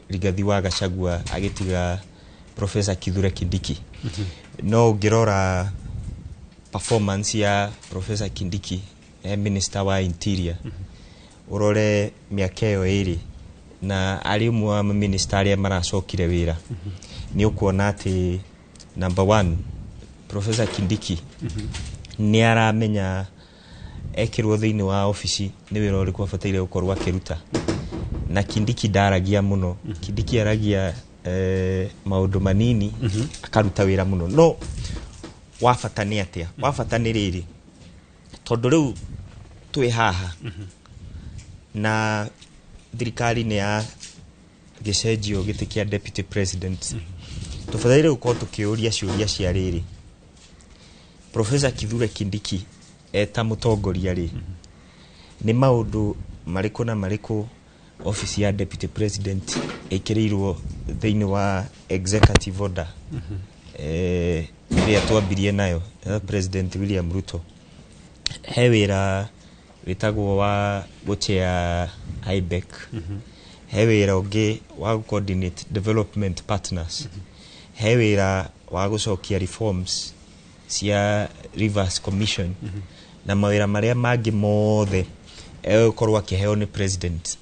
Rigathi wa Gachagua agĩtiga Professor Kithure Kindiki. No ũngĩrora performance ya Professor Kindiki e minister wa interior, ũrore mĩaka ĩyo 2 na arĩ ũmwe wa maminista arĩa maracokire wĩra, nĩ ũkuona atĩ number one, Professor Kindiki nĩ aramenya ekĩrwo thĩinĩ wa obici nĩ wĩra ũrĩkũ abataire gũkorwo akĩruta. Na Kindiki ndaragia mũno. Kindiki aragia maũndũ manini, akaruta wĩra mũno. No wa bata nĩ atĩa? Wa bata nĩ rĩrĩ, tondũ rĩu twĩ haha na thirikari nĩ ya gĩcenjio gĩtĩ kĩa deputy president, tũbataire gũkorwo tũkĩũria ciũria cia rĩrĩ: Professor Kithure Kindiki eta mũtongoria rĩ, nĩ maũndũ marĩkũ na marĩkũ ofici ya deputy president ĩkĩrĩirwo thĩinĩ wa executive order ĩrĩa twambirie nayo President William Ruto? He wĩra wĩtagwo wa gũchair IBEC, he wĩra ũngĩ wa coordinate development partners, he wĩra wa gũcokia reforms cia Rivers Commission, na mawĩra marĩa mangĩ mothe egũkorwo akĩheo nĩ president.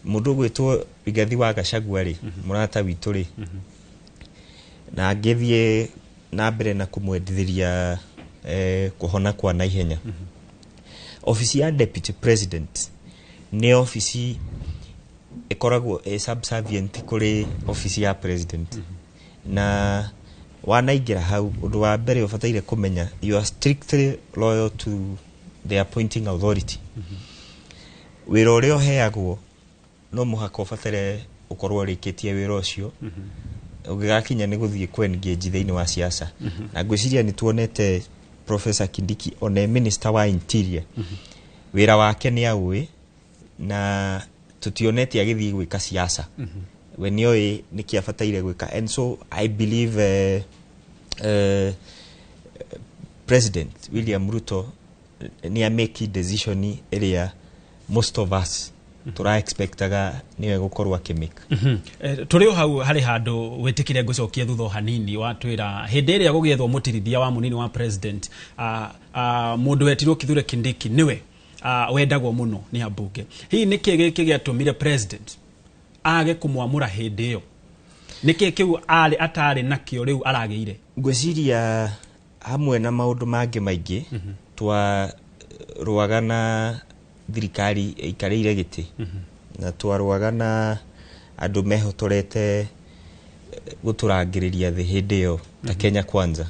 Mũndũ ũgwĩtwo Rigathi wa Gachagua rĩ, mũrata witũ rĩ, na ngĩthiĩ na mbere na kũmwendithĩria kũhona kwa naihenya, obici ya deputy president nĩ obici ĩkoragwo ĩ subservient kũrĩ obici ya president. Na wanaingĩra hau, ũndũ wa mbere ũbataire kũmenya, you are strictly loyal to the appointing authority. Wĩra ũrĩa ũheagwo no mũhaka ũbatare ũkorwo ũrĩkĩtie wĩra ũcio ũngĩgakinya nĩ gũthiĩ kũ engage thĩinĩ wa siasa. Na ngwĩciria nĩ tuonete Professor Kindiki one minister wa interior, wĩra wake nĩ aũĩ, na tũtionete agĩthiĩ gwĩka siasa. We nĩoĩ nĩkĩ abataire gwĩka, and so I believe President William Ruto nĩ amake decision ĩrĩa most of us tũra expectaga nĩwe gũkorwo akĩmake. Tũrĩ o hau, harĩ handũ wĩtĩkire ngũcokia thutha o hanini. Watwĩra hĩndĩ ĩrĩa gũgĩethwo mũtirithia wa mũnini wa president, mũndũ wetirwo Kithure Kindiki nĩwe wendagwo mũno nĩ ambunge. Hihi nĩkĩ gĩkĩ gĩatũmire president age kũmwamũra hĩndĩ ĩyo? Nĩkĩ kĩu arĩ atarĩ nakĩo rĩu aragĩire? Ngwĩciria hamwe na maũndũ mangĩ maingĩ, twarũaga na thirikari ĩikarĩire gĩtĩ, na twarũaga na andũ mehotorete gũtũrangĩrĩria thĩ hĩndĩ ĩyo ta Kenya Kwanza.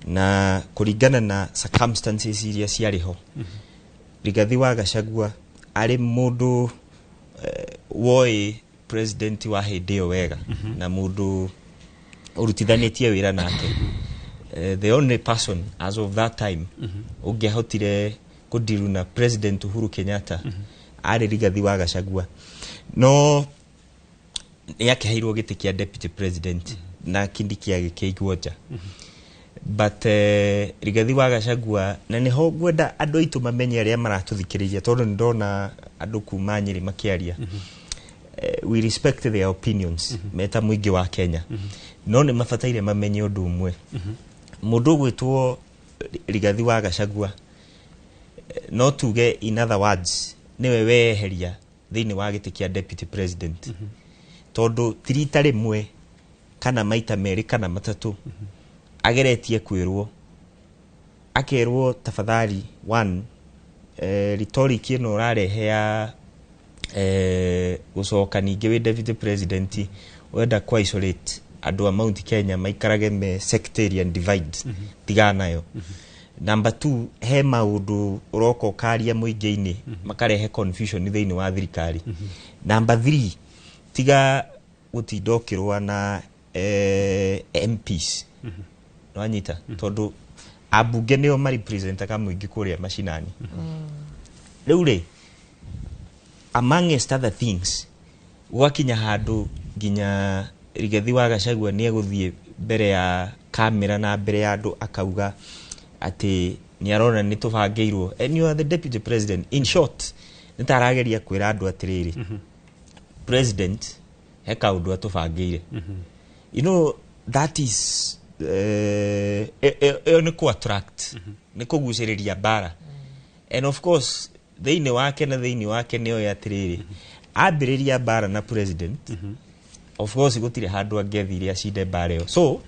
Na kũringana na circumstances iria ciarĩ ho, Rigathi wa Gachagua arĩ mũndũ woĩ president wa hĩndĩ ĩyo wega na mũndũ ũrutithanĩtie wĩra nake, the only person as of that time ũngĩahotire kũndiru na President Uhuru Kenyatta arĩ Rigathi wa Gachagua. No nĩ akĩheirwo gĩtĩ kĩa deputy president na Kindiki agĩkĩigwo nja. But Rigathi wa Gachagua, na nĩho ngwenda andũ aitũ mamenye arĩa maratũthikĩrĩria, tondũ nĩ ndona andũ kuma Nyĩrĩ makĩaria, we respect their opinions meta mũingĩ wa Kenya, no nĩ mabataire mamenye ũndũ ũmwe: mũndũ ũgwĩtwo Rigathi wa Gachagua, no tuge in other words, nĩwe weheria Thĩinĩ wa gĩtĩ kĩa deputy president, tondũ ti rita rĩmwe kana maita merĩ kana matatũ ageretie kwĩrwo, akerwo tafadhali, one, rhetoric ĩno ũrarehe ya gũcoka ningĩ wĩ deputy president, wenda ku isolate andũ a Mount Kenya maikarage me sectarian divide, tigana nayo. Number two, he maũndũ ũroka ũkaria mũingĩ-inĩ makarehe confusion thĩinĩ wa thirikari. Number three, tiga gũtinda ũkĩrũa na MPs, nwanyita, tondũ ambunge nĩo marepresentaga mũingĩ kũrĩa macinani. Rĩu rĩ, amongst other things, gwakinya handũ nginya Rigathi wa Gachagua nĩ egũthiĩ mbere ya kamera na mbere ya andũ akauga atĩ nĩ arona nĩ tũbangĩirwo, and you are the deputy president. In short, nĩ ta arageria kwĩra andũ atĩrĩrĩ, president he kaũndũ atũbangĩire. You know that is ĩyo nĩ kũ attract, nĩ kũgucĩrĩria mbara. And of course thĩinĩ wake na thĩinĩ wake nĩ oĩ atĩrĩrĩ, ambĩrĩria mbara na president, of course gũtirĩ handũ angĩathire acinde mbara ĩyo. So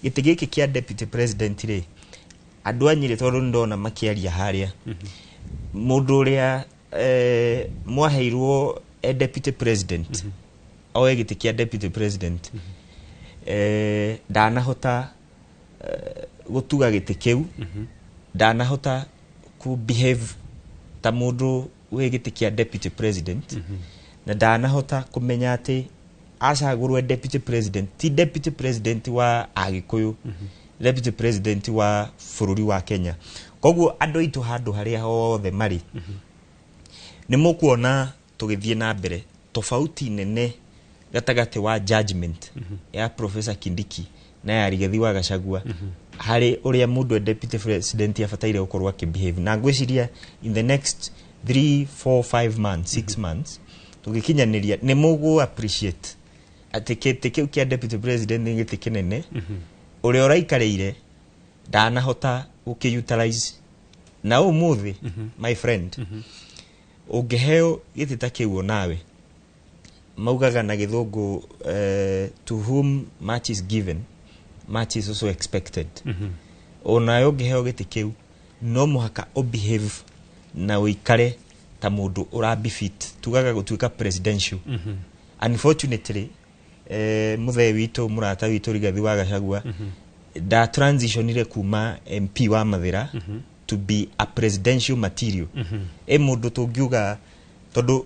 gĩtĩ gĩkĩ kĩa deputy president rĩ, andũ a Nyĩrĩ, tondũ nĩ ndona makĩaria harĩa, mũndũ ũrĩa mwaheirwo e deputy president, oe gĩtĩ kĩa deputy president, ndanahota gũtuga gĩtĩ kĩu, ndanahota ku behave ta mũndũ wĩ gĩtĩ kĩa deputy president, na ndanahota kũmenya atĩ acagũrwo e deputy president ti deputy president wa Agĩkũyũ, deputy president wa bũrũri wa Kenya. Koguo andũ aitũ handũ harĩa hothe marĩ, nĩ mũkuona tũgĩthiĩ na mbere tofauti nene gatagatĩ wa judgment ya Professor Kindiki na ya Rigathi wa Gachagua harĩ ũrĩa mũndũ e deputy president abataire gũkorwo akĩbehave. Na ngwĩciria in the next 3 4 5 months, 6 months, tũgĩkinyanĩria nĩ mũgũ appreciate atĩ gĩtĩ kĩu kĩa deputy president nĩ gĩtĩ kĩnene. Ũrĩa ũraikarĩire ndanahota gũkĩ-utilize. Na ũmũthĩ, my friend, ũngĩheo gĩtĩ ta kĩu onawe, maugaga na gĩthũngũ, to whom much is given, much is also expected. Onawe ũngĩheo gĩtĩ kĩu, no mũhaka ũbehave na ũikare ta mũndũ ũrabefit tugaga gũtuĩka presidential. Unfortunately, mũthee witũ, mũrata witũ Rigathi wa Gachagua nda transitionire kuma MP wa Mathĩra to be a presidential material. Ĩ mũndũ tũngiuga, tondũ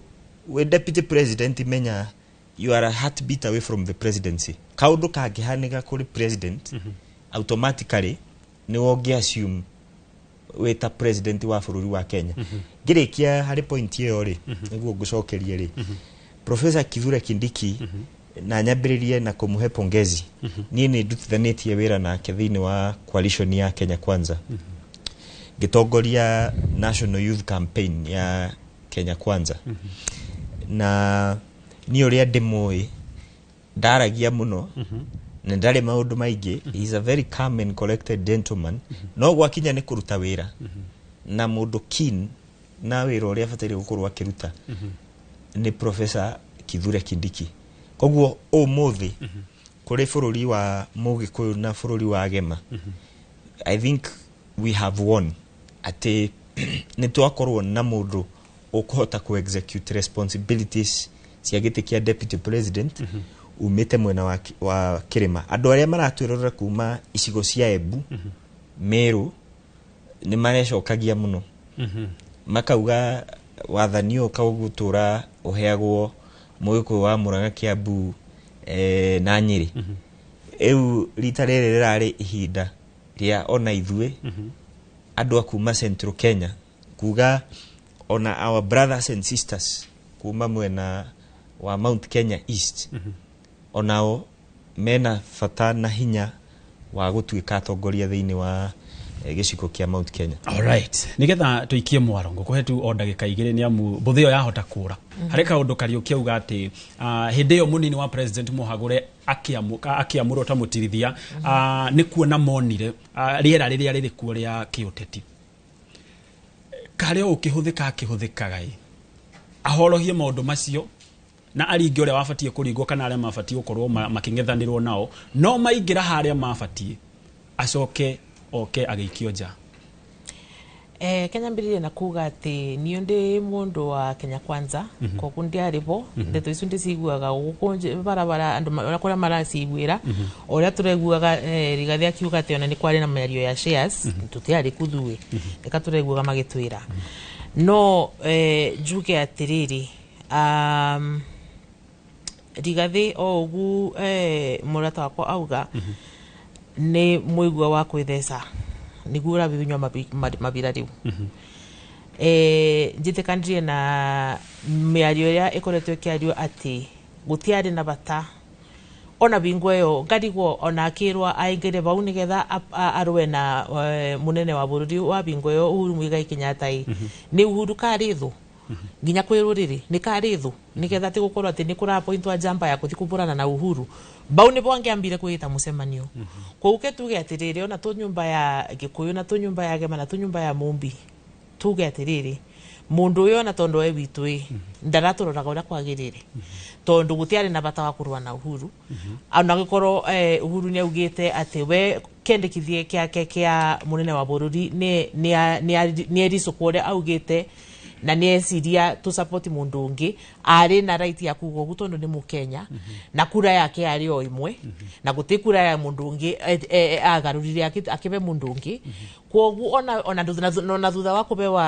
wĩ deputy president, menya you are a heartbeat away from the presidency. Kaũndũ kangĩhanĩka kũrĩ president, automatically nĩ ũngĩ assume wĩ ta president wa bũrũri wa Kenya. Ngĩrĩkia harĩ point ĩyo rĩ, nĩguo ngũcokerie rĩ, Professor Kithure Kindiki, na nyambĩrĩrie na kũmũhe pongezi. Niĩ nĩ ndutithanĩtie wĩra nake thĩinĩ wa coalition ya Kenya Kwanza, ngĩtongoria National Youth Campaign ya Kenya Kwanza. Na niĩ ũrĩa ndĩmũĩ, ndaragia mũno na ndarĩ maũndũ maingĩ. He is a very calm and collected gentleman, no gwakinya nĩ kũruta wĩra na mũndũ keen na wĩra ũrĩa abataire gũkorwo akĩruta nĩ Professor Kithure Kindiki. Koguo ũmũthĩ kũrĩ bũrũri wa Mũgĩkũyũ na bũrũri wa Gema, I think we have won, atĩ nĩ twakorwo na mũndũ ũkũhota ku execute responsibilities cia gĩtĩ kĩa deputy president umĩte mwena wa kĩrĩma. Andũ arĩa maratwĩrorera kuma icigo cia Embu, Meru, nĩ marecokagia mũno, makauga wathani ũyũ kaũgũtũra ũheagwo Mũgĩkũyũ wa Mũrang'a, Kiambu, na Nyĩrĩ. Rĩu rita rĩrĩ rĩrarĩ ihinda rĩa ona ithuĩ andũ a kuma Central Kenya kuga ona our brothers and sisters kuma mwena wa Mount Kenya East onao mena bata na hinya wa gũtuĩka atongoria thĩinĩ wa gĩcigo kĩa Mount Kenya. Alright, nigetha tuikie mwaro, ngũkũhe tu o ndagĩka 2 nĩ amu mbũthĩ ĩyo yahota kũra. Harĩ kaũndũ Kariũki auga atĩ hĩndĩ ĩyo mũnini wa president mũhagũre akĩamũrwo ta mũtirithia, nĩ kuona monire rĩera rĩrĩa rĩrĩ kuo rĩa kĩũteti karĩ o ũkĩhũthĩka akĩhũthĩkaga ĩ. Ahorohie maũndũ macio na aringe ũrĩa wabatiĩ kũringwo kana arĩa mabatiĩ gũkorwo makĩng'ethanĩrwo nao no maingĩra harĩa mabatiĩ, acoke oke agĩikio nja. Kenya mbiririe na kuga ati niyo ndi mundu wa Kenya Kwanza. Koguo ndiarĩ bo. Ndeto icio ndiciguaga gũkũ barabara andũ ũrĩa kũrĩa maraciguĩra. Ũrĩa tũraiguaga, Rigathi akiuga atĩ ona nĩ kwarĩ na mĩario ya shares, tũtiarĩ kuthuĩ, reka tũraiguaga magĩtwĩra. No njuge atĩrĩrĩ, Rigathi o ũguo, mũrata wakwa auga nĩ mũigua wa kwĩtheca nĩguo ũrabibinywa mabira rĩu. Njĩtĩkanirie na mĩario ĩrĩa ĩkoretwo ĩkĩario atĩ gũtiarĩ na bata ona bingo ĩyo ngarigwo ona akĩrwo aingĩre bau nĩgetha arũe na mũnene wa bũrũri wa bingo ĩyo Uhuru Muigai Kenyatta. Ĩ nĩ Uhuru karĩ thũ nginya kwĩ rũrĩrĩ nĩ karĩ thũ nĩgetha atĩ gũkorwo atĩ nĩ kũrapointwo njamba ya gũthiĩ kũbũrana na Uhuru bau nĩbo angĩambire kwĩta mũcemanio. Koguo ke tuge atĩrĩrĩ, ona tũ nyũmba ya Gĩkũyũ na tũ nyũmba ya Gema na tũ nyũmba ya Mũmbi, tuge atĩrĩrĩ, mũndũ ũyũ ona tondũ e witũ ĩ ndaratũroraga ũrĩa kwagĩrĩire, tondũ gũtiarĩ na bata wa kũrũa na Uhuru ona gĩkorwo Uhuru nĩ augĩte atĩ we kĩendekithie kĩake kĩa mũnene wa bũrũri nĩ ericũkwo ũrĩa augĩte na nĩ eciria tũ support mũndũ ũngĩ. Arĩ na right ya kuga ũguo tondũ nĩ mũkenya na kura yake yarĩ o ĩmwe na gũtĩ kura ya mũndũ ũngĩ agarũrire akĩbe mũndũ ũngĩ. Kwoguo ona thutha wa kũbewa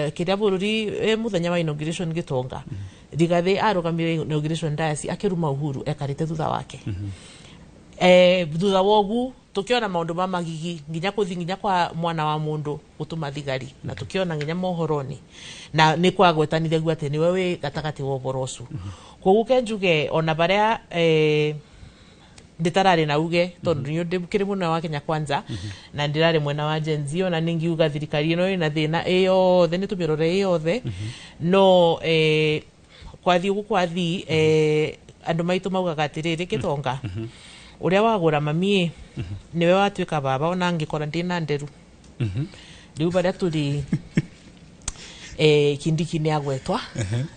kĩrĩa bũrũri, mũthenya wa inauguration gĩtonga, Rigathi arũgamire inauguration dais akĩruma Uhuru ekarĩte thutha wake. Thutha wogu tukiona maundu ma magigi nginya kuthi nginya kwa mwana wa mundu gutuma thigari na tukiona nginya mohoroni na ni kwagwetanithagio ati niwe wi gatagati wa ũhoro ũcio. Koguo ke njuge ona baria nditararĩ na uge tondu nĩ ndĩkĩrĩ mwena wa Kenya Kwanza na ndirarĩ mwena wa Gen Z, ona ningiuga thirikari ĩno ĩna thĩna ĩyothe nĩ tũmĩrore ĩyothe. No kwathi ũguo kwathi, andũ maitũ maugaga atĩrĩrĩ, gĩtonga ũrĩa wagũra mami nĩwe watuĩka baba, ona angĩkora ndĩna nderu. Rĩu barĩa tũrĩ, Kindiki nĩ agwetwa,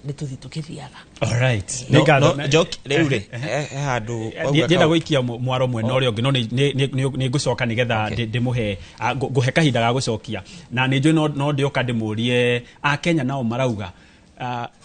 nĩ tũthi tũkĩthiaga. Alright. No, Nĩ ngatho. no, Njoki, rĩu rĩ, he handũ wauga Ndienda gũikia mwaro mwena ũrĩa ũngĩ no nĩ ngũcoka nĩgetha ndĩmũhe ngũhe kahinda ga gũcokia na nĩ njũĩ no ndĩoka ndĩmũrie Akenya nao marauga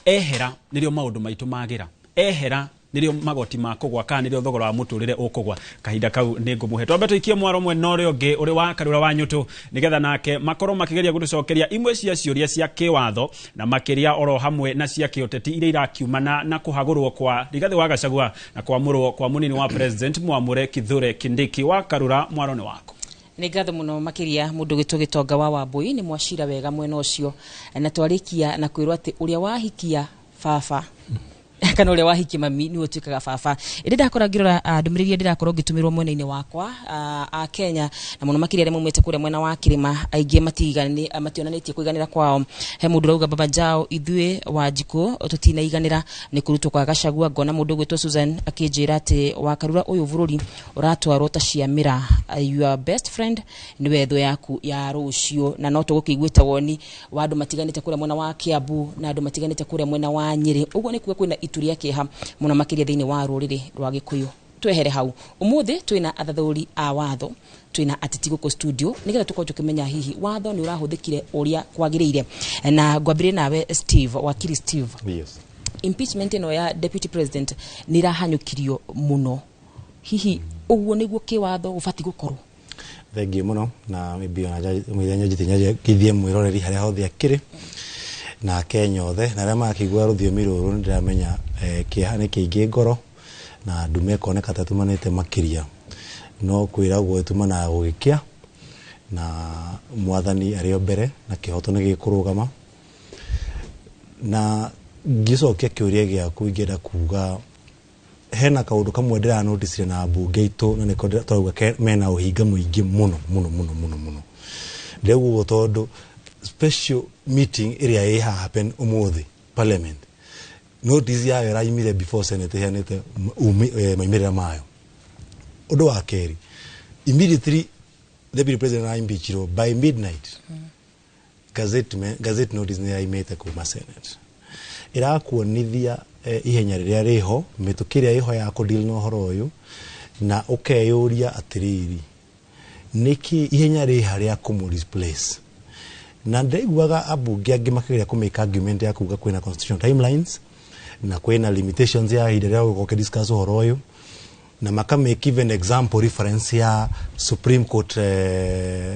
ehera nĩrĩo maũndũ maitũ magĩra, ehera nĩrĩo magoti makũgwa kana nĩrĩo thogora wa mũtũrĩre ũkũgwa. Kahinda kau nĩ ngũmũhe twambe tũikie mwaro mwena ũrĩa ũngĩ ũrĩ wa Karura wa Nyũtũ nĩgetha nake makorwo makĩgeria gũtũcokeria imwe cia ciũria cia kĩwatho na makĩria oro hamwe na cia kĩũteti iria irakiumana na kũhagũrwo kwa Rigathĩ wa Gachagua na kwamũrwo kwa mũnini wa president Mwamũre Kithure Kindiki. Wa Karura, mwaro nĩ waku. Nĩ ngatho mũno makĩria mũndũ gwĩtwo Gĩtonga wa Wambui nĩ mwacira wega mwena ũcio na twarĩkia na kwĩrwo atĩ ũrĩa wahikia baba kana ũrĩa wahikia mami nĩwe ũtuĩkaga baba. Ĩndĩ ndakora ngĩrora ndũmĩrĩri iria ndĩrakorwo ngĩtũmĩrwo mwena-inĩ wakwa, a Kenya na mũno makĩria arĩa maumĩte kũrĩa mwena wa kĩrĩma aingĩ mationanĩtie kũiganĩra kwao. He mũndũ ũrauga baba Jao ithuĩ Wanjikũ tũtinaiganĩra nĩ kũrutwo kwa Gachagua. Ngona mũndũ ũgwĩtwo Susan akĩnjĩra atĩ Wakarura ũyũ bũrũri ũratwarwo ta ciamĩra, your best friend nĩwe thũ yaku ya rũciũ. Na no tũgũkĩiguĩte woni wa andũ matiganĩte kũrĩa mwena wa Kiambu na andũ matiganĩte kũrĩa mwena wa Nyĩrĩ. Ũguo nĩ kuga kwĩna itu rĩa kĩeha mũno makĩria thĩinĩ wa rũrĩrĩ rwa Gĩkũyũ. Twehere hau ũmũthĩ twĩna athathaũri a watho, twĩna ateti gũkũ studio nĩgetha tũkorwo tũkĩmenya hihi watho nĩ ũrahũthĩkire ũrĩa kwagĩrĩire. Na ngwambĩrĩrie nawe Steve, wakiri Steve. Yes. Impeachment ĩno ya deputy president nĩ ĩrahanyũkirio mũno, hihi ũguo nĩguo kĩwatho ũbatiĩ gũkorwo? Thengiũ mũno na maybe ona mũthenya njĩte ngeithie mwĩroreri harĩa hothe akĩrĩ na Kenya othe na arĩa marakĩigua rũthiomi rũrũ. Nĩ ndĩramenya kĩeha nĩ kĩingĩ ngoro na ndume ĩkoneka ta ĩtumanĩte makĩria, no kwĩragwo ĩtumanaga gũgĩkĩa na mwathani arĩ o mbere na kĩhoto nĩ gĩkũrũgama. Na ngĩcokia kĩũria gĩaku, ingĩenda kuga hena kaũndũ kamwe ndĩranoticire na mbunge itũ na nĩko tũrauga mena ũhinga mũingĩ mũno mũno mũno mũno mũno. Ndĩrauga ũguo tondũ special meeting ĩrĩa ĩ happen ũmũthĩ parliament, notice yayo ĩraumire before senate ĩheanĩte maumĩrĩra mayo. Ũndũ wa kerĩ, immediately deputy president araimpeachirwo, by midnight gazette notice nĩ yaumĩte kuma senate. Ĩrakuonithia ihenya rĩrĩa rĩho, mĩtũkĩ ĩrĩa ĩho ya kũdeal na ũhoro ũyũ, na ũkeyũria atĩrĩrĩ, nĩkĩ ihenya rĩha rĩa kũmũ replace? Na ndĩraiguaga ambunge angĩ makĩgeria kũmake argument ya kuga kwĩna constitutional timelines na kwĩna limitations ya ihinda rĩa gũkorwo ũkĩdiscuss ũhoro ũyũ, na maka make even example reference ya Supreme Court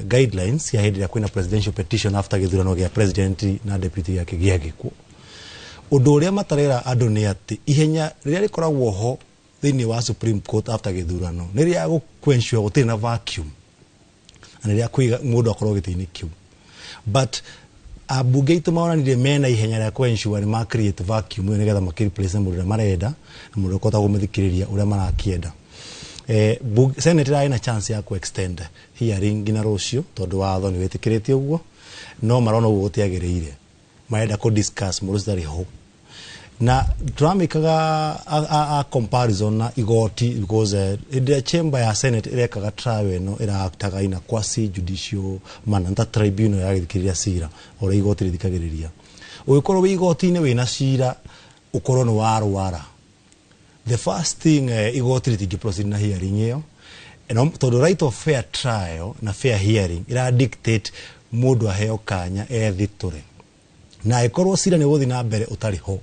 guidelines ya hĩndĩ ĩrĩa kwĩna presidential petition after gĩthurano gĩa president na deputy gĩake gĩa gĩkuũ. Ũndũ ũrĩa matarera andũ nĩ atĩ ihenya rĩrĩa rĩkoragwo ho thĩinĩ wa Supreme Court after gĩthurano nĩ rĩa gũ ensure gũtirĩ na vacuum na nĩ rĩa kũiga mũndũ akorwo gĩtĩ-inĩ kĩu, but ambunge aitũ maronanire mena ihenya rĩa kũ-ensure nĩ ma create vacuum ĩyo nĩgetha makĩ-replace na mũndũ ũrĩa marenda na mũndũ ũrĩa ũkũhota kũmũthikĩrĩria ũrĩa marakĩenda. Senate ĩrarĩ na chance ya ku-extend hearing nginya rũciũ tondũ watho nĩ wĩtĩkĩrĩtie ũguo, no marona ũguo gũtiagĩrĩire, marenda kũ-discuss mũndũ ũcio ũtarĩ ho. Na tũramĩkaga a comparison na igoti because hĩndĩ ĩrĩa chamber ya Senate ĩrekaga trial ĩno, ĩraactaga in a quasi judicial manner, ta tribunal ya gĩthikĩrĩria cira ũrĩa igoti rĩthikagĩrĩria. Ũngĩkorwo wĩ igoti-inĩ wĩna cira, ũkorwo nĩ warwara, the first thing, igoti rĩtingĩ proceed na hearing ĩyo. No tondũ right of fair trial na fair hearing ĩra dictate mũndũ aheo kanya ethitũre, na ĩkorwo cira nĩ ũgũthiĩ na mbere ũtarĩ ho,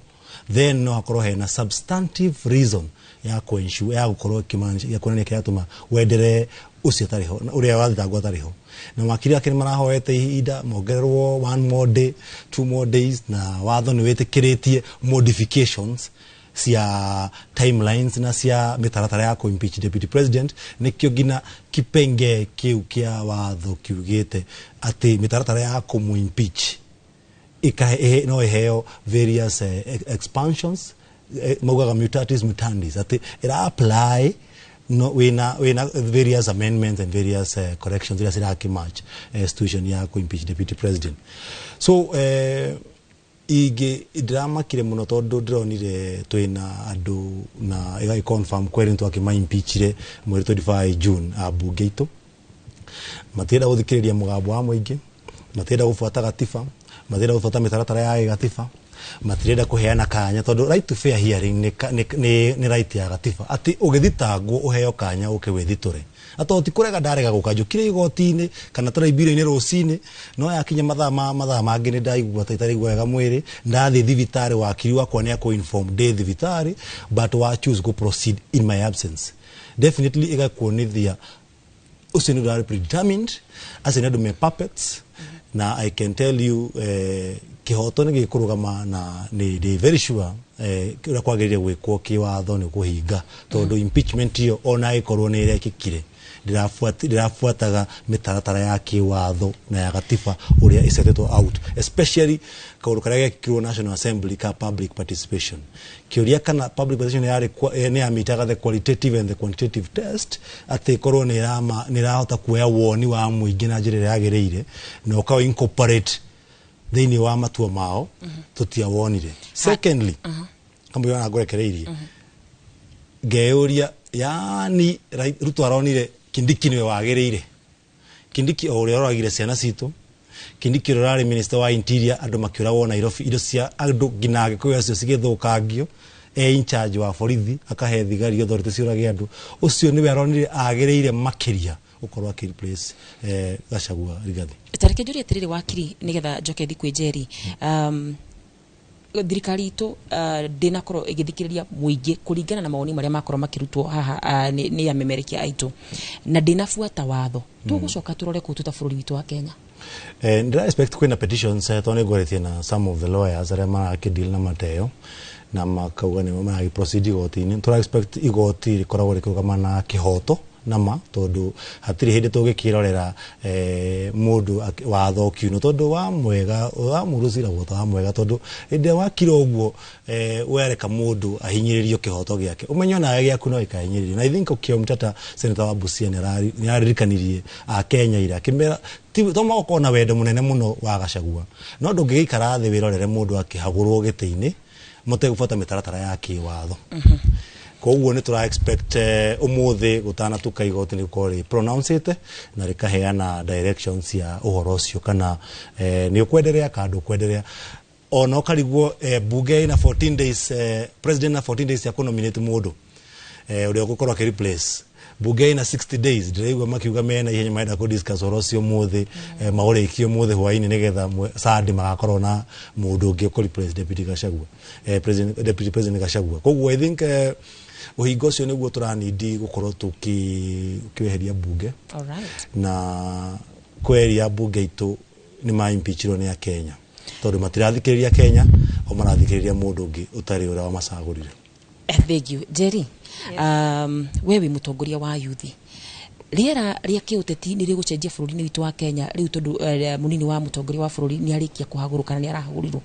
then no hakorwo hena substantive reason ya kũ-ensure ya gũkorwo ĩkĩmaanisha ya kuonania kĩratũma wendere ũcio ũtarĩ ho, ũrĩa wathitangwo atarĩ ho. Na makiri ake nĩ marahoete ihinda mongererwo one more day, 2 more days, na watho nĩ wĩtĩkĩrĩtie modifications cia timelines na cia mĩtaratara ya kũ-impeach deputy president. Nĩkĩo nginya kipengee kĩu kĩa watho kiugĩte atĩ mĩtaratara ya kũmũ-impeach no iheo various expansions, maugaga mutatis mutandis, atĩ ĩra apply no wina various amendments and various corrections iria cirakĩmatch situation ya kũ-impeach deputy president. So ingĩ ndĩramakire mũno tondũ ndĩronire twĩna andũ na ĩgagĩ confirm kweri nĩtwakĩma impeachire mweri 25 June. Ambunge aitũ matienda gũthikĩrĩria mũgambo wa mũingĩ, matienda gũbuata gatiba, matienda gũbuata mĩtaratara ya gĩgatiba, matirenda kũheana kanya tondũ right to fair hearing nĩ right ya gatiba, atĩ ũgĩthitangwo ũheo kanya ũke wĩthitũre. Atĩ ti kũrega ndarega gũka, njũkire igoti-inĩ kana tribunal-inĩ rũcinĩ, no yakinya mathaa ma mathaa mangĩ nĩ ndaigua ta itaraigua wega mwĩrĩ, ndathiĩ thibitarĩ, wakiri wakwa nĩ akũ inform ndĩ thibitarĩ, but wa choose go proceed in my absence. Definitely ĩgakuonithia ũcio nĩ ũndũ warĩ predetermined, acio nĩ andũ me puppets. Na I can tell you, kĩhoto nĩ gĩkũrũgama na nĩ ndĩ very sure ũrĩa kwagĩrĩire gwĩkwo kĩwatho nĩ kũhinga, tondũ impeachment ĩyo ona ĩkorwo nĩ ĩrekĩkire, ndĩrabuataga mĩtaratara ya kĩwatho na ya gatiba ũrĩa ĩsetetwo out, especially kaũndũ karĩa gekĩkirwo National Assembly ka public participation. Kĩũria kana public participation yarĩ nĩ yamitaga the qualitative and the quantitative test, atĩ ĩkorwo nĩ ĩrahota kuoya woni wa mũingĩ na njĩra ĩrĩa yagĩrĩire na ũkaw incorporate thĩinĩ wa matua mao, tũtiawonire. Secondly, kamũira na ngũrekereirie, ngeyũria yani Ruto aronire Kindiki nĩwe wagĩrĩire. Kindiki o ũrĩa ũragire ciana citũ, Kindiki ũrĩa ũrarĩ minister wa interior, andũ makĩũragwo Nairobi, indo cia andũ nginya Agĩkũyũ acio cigĩthũkangio, e in charge wa borithi, akahe thigari authority ciũrage andũ, ũcio nĩwe aronire agĩrĩire makĩria gũkorwo akĩ replace Gachagua Rigathi. Tareke njũrie atĩrĩrĩ, wakiri, nĩgetha njoke thi kwĩ Njeri. Thirikari itũ ndĩnakorwo ĩgĩthikĩrĩria mũingĩ kũringana na mawoni marĩa makorwo makĩrutwo haha nĩ amemerekia aitũ, na ndĩnabuata watho. Tũgũcoka tũrore kũu tũ ta bũrũri witũ wa Kenya. Ndĩra expect kwĩna petitions, tondũ nĩ ngwarĩtie na some of the lawyers arĩa marakĩdeal na mateo na makauga nĩmo maragĩ proceed igoti-inĩ. Tũra expect igoti rĩkoragwo rĩkĩrũgama na kĩhoto na ma, tondũ hatirĩ hĩndĩ tũngĩkĩrorera mũndũ watho ũkiunwo, tondũ wa mwega wa mũndũ ũciragwo ta wa mwega, tondũ hĩndĩ ĩrĩa wakira ũguo, wereka mũndũ ahinyĩrĩrio kĩhoto gĩake, ũmenye onawe gĩaku no gĩkahinyĩrĩrio. Na I think Okiya Omtatah, senator wa Busia, nĩ araririkanirie Akenya ira akĩmera to magokorwo na wendo mũnene mũno wa Gachagua, no ndũngĩgĩikara thĩ wĩrorere mũndũ akĩhagũrwo gĩtĩ-inĩ mũtegũbuata mĩtaratara ya kĩwatho. Koguo nĩ tũra expect ũmũthĩ gũtanatuka igoti nĩ gũkorwo rĩ pronounce na rĩkaheana directions cia ũhoro ũcio, kana nĩ ũkwenderea kana ndũkwenderea. Ona ũkarigwo bunge ina 14 days, president na 14 days ya kũnominate mũndũ ũrĩa ũgũkorwo akĩ replace. Bunge ina 60 days. Ndĩraigua makiuga mena ihenya, marenda kũ discuss ũhoro ũcio ũmũthĩ, maũrĩkie ũmũthĩ hwaĩ-inĩ, nĩgetha Sunday magakorwo na mũndũ ũngĩ ũkũ replace Deputy Gachagua, president, Deputy President Gachagua. Koguo I think ũhinga ũcio nĩguo tũranindi gũkorwo tũkĩweheria bunge. Na kweheria bunge itũ nĩ ma impeachirwo nĩ Akenya, tondũ matirathikĩrĩria Kenya, o marathikĩrĩria mũndũ ũngĩ ũtarĩ ũrĩa wamacagũrire. Thank you, Jerry. We wĩ mũtongoria wa yuthi. Rĩera rĩa kĩũteti nĩ rĩgũcenjia bũrũri-inĩ witũ wa Kenya rĩu, tondũ mũnini wa mũtongoria wa bũrũri nĩ arĩkia kũhagũrwo kana nĩ arahagũrirwo?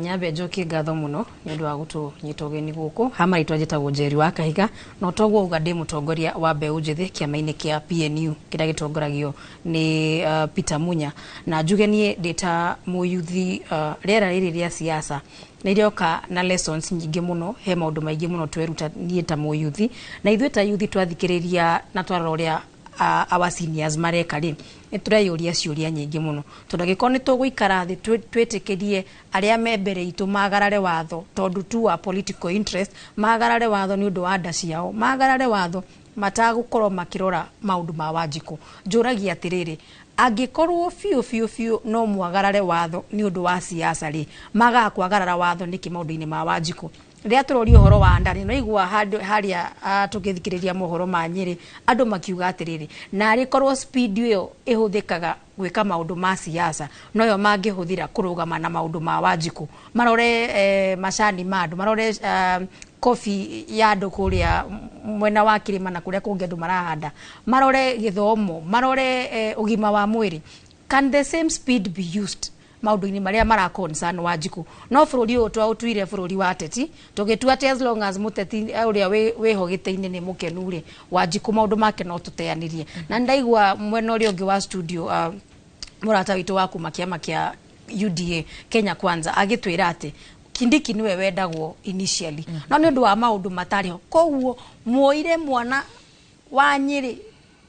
Nyambe njokie ngatho mũno nĩ ũndũ wa gũtũnyita ũgeni gũkũ. Ha marĩtwa njĩtagwo Njeri wa Kahiga, na toguo uga ndĩ mũtongoria wa mbeũ njĩthĩ kĩama-inĩ kĩa PNU kĩrĩa gĩtongoragio nĩ Peter Munya. Na njuge niĩ ndĩ ta mũyuthi, rĩera rĩrĩ rĩa siasa nĩ rĩoka na lessons nyingĩ mũno. He maũndũ maingĩ mũno tweruta niĩ ta mũyuthi, na ithuĩ ta yuthi twathikĩrĩria na twarora ũrĩa our seniors mareka rĩ, nĩ tũreyũria ciũria nyingĩ mũno, tondũ angĩkorwo nĩ tũgũikara thĩ twĩtĩkĩrie arĩa me mbere itũ magarare watho tondũ tu wa political interest, magarare watho nĩ ũndũ wa nda ciao, magarare watho matagũkorwo makĩrora maũndũ ma Wanjikũ, njũragia atĩrĩrĩ, angĩkorwo biũ biũ biũ no mwagarare watho nĩ ũndũ wa siasa rĩ, magaga kwagarara watho nĩkĩ maũndũ-inĩ ma Wanjikũ? Rĩrĩa tũroria ũhoro wa nda rĩ, naigua handũ harĩa tũgĩthikĩrĩria mohoro ma Nyĩrĩ, andũ makiuga atĩrĩrĩ, narĩ korwo speed ĩyo ĩhũthĩkaga gwĩka maũndũ ma siasa noyo mangĩhũthĩra kũrũgama na maũndũ ma Wanjikũ, marore macani ma andũ, marore kobi ya andũ kũrĩa mwena wa kĩrĩma na kũrĩa kũngĩ andũ marahanda, marore gĩthomo, marore ũgima wa mwĩrĩ. Can the same speed be used maũndũ-inĩ marĩa mara concern Wanjikũ? No bũrũri ũyũ twaũtuire bũrũri wa ateti, tũgĩtua atĩ as long as mũteti ũrĩa wĩho gĩtĩ-inĩ nĩ mũkenu rĩ, Wanjikũ maũndũ make no tũteanĩrie. Na nĩndaigua mwena ũrĩa ũngĩ wa studio, mũrata witũ wa kuma kĩama kĩa UDA Kenya Kwanza agĩtwĩra atĩ Kindiki nĩwe wendagwo initially, no nĩ ũndũ wa maũndũ matarĩ ho. Koguo muoire mwana wa Nyĩrĩ,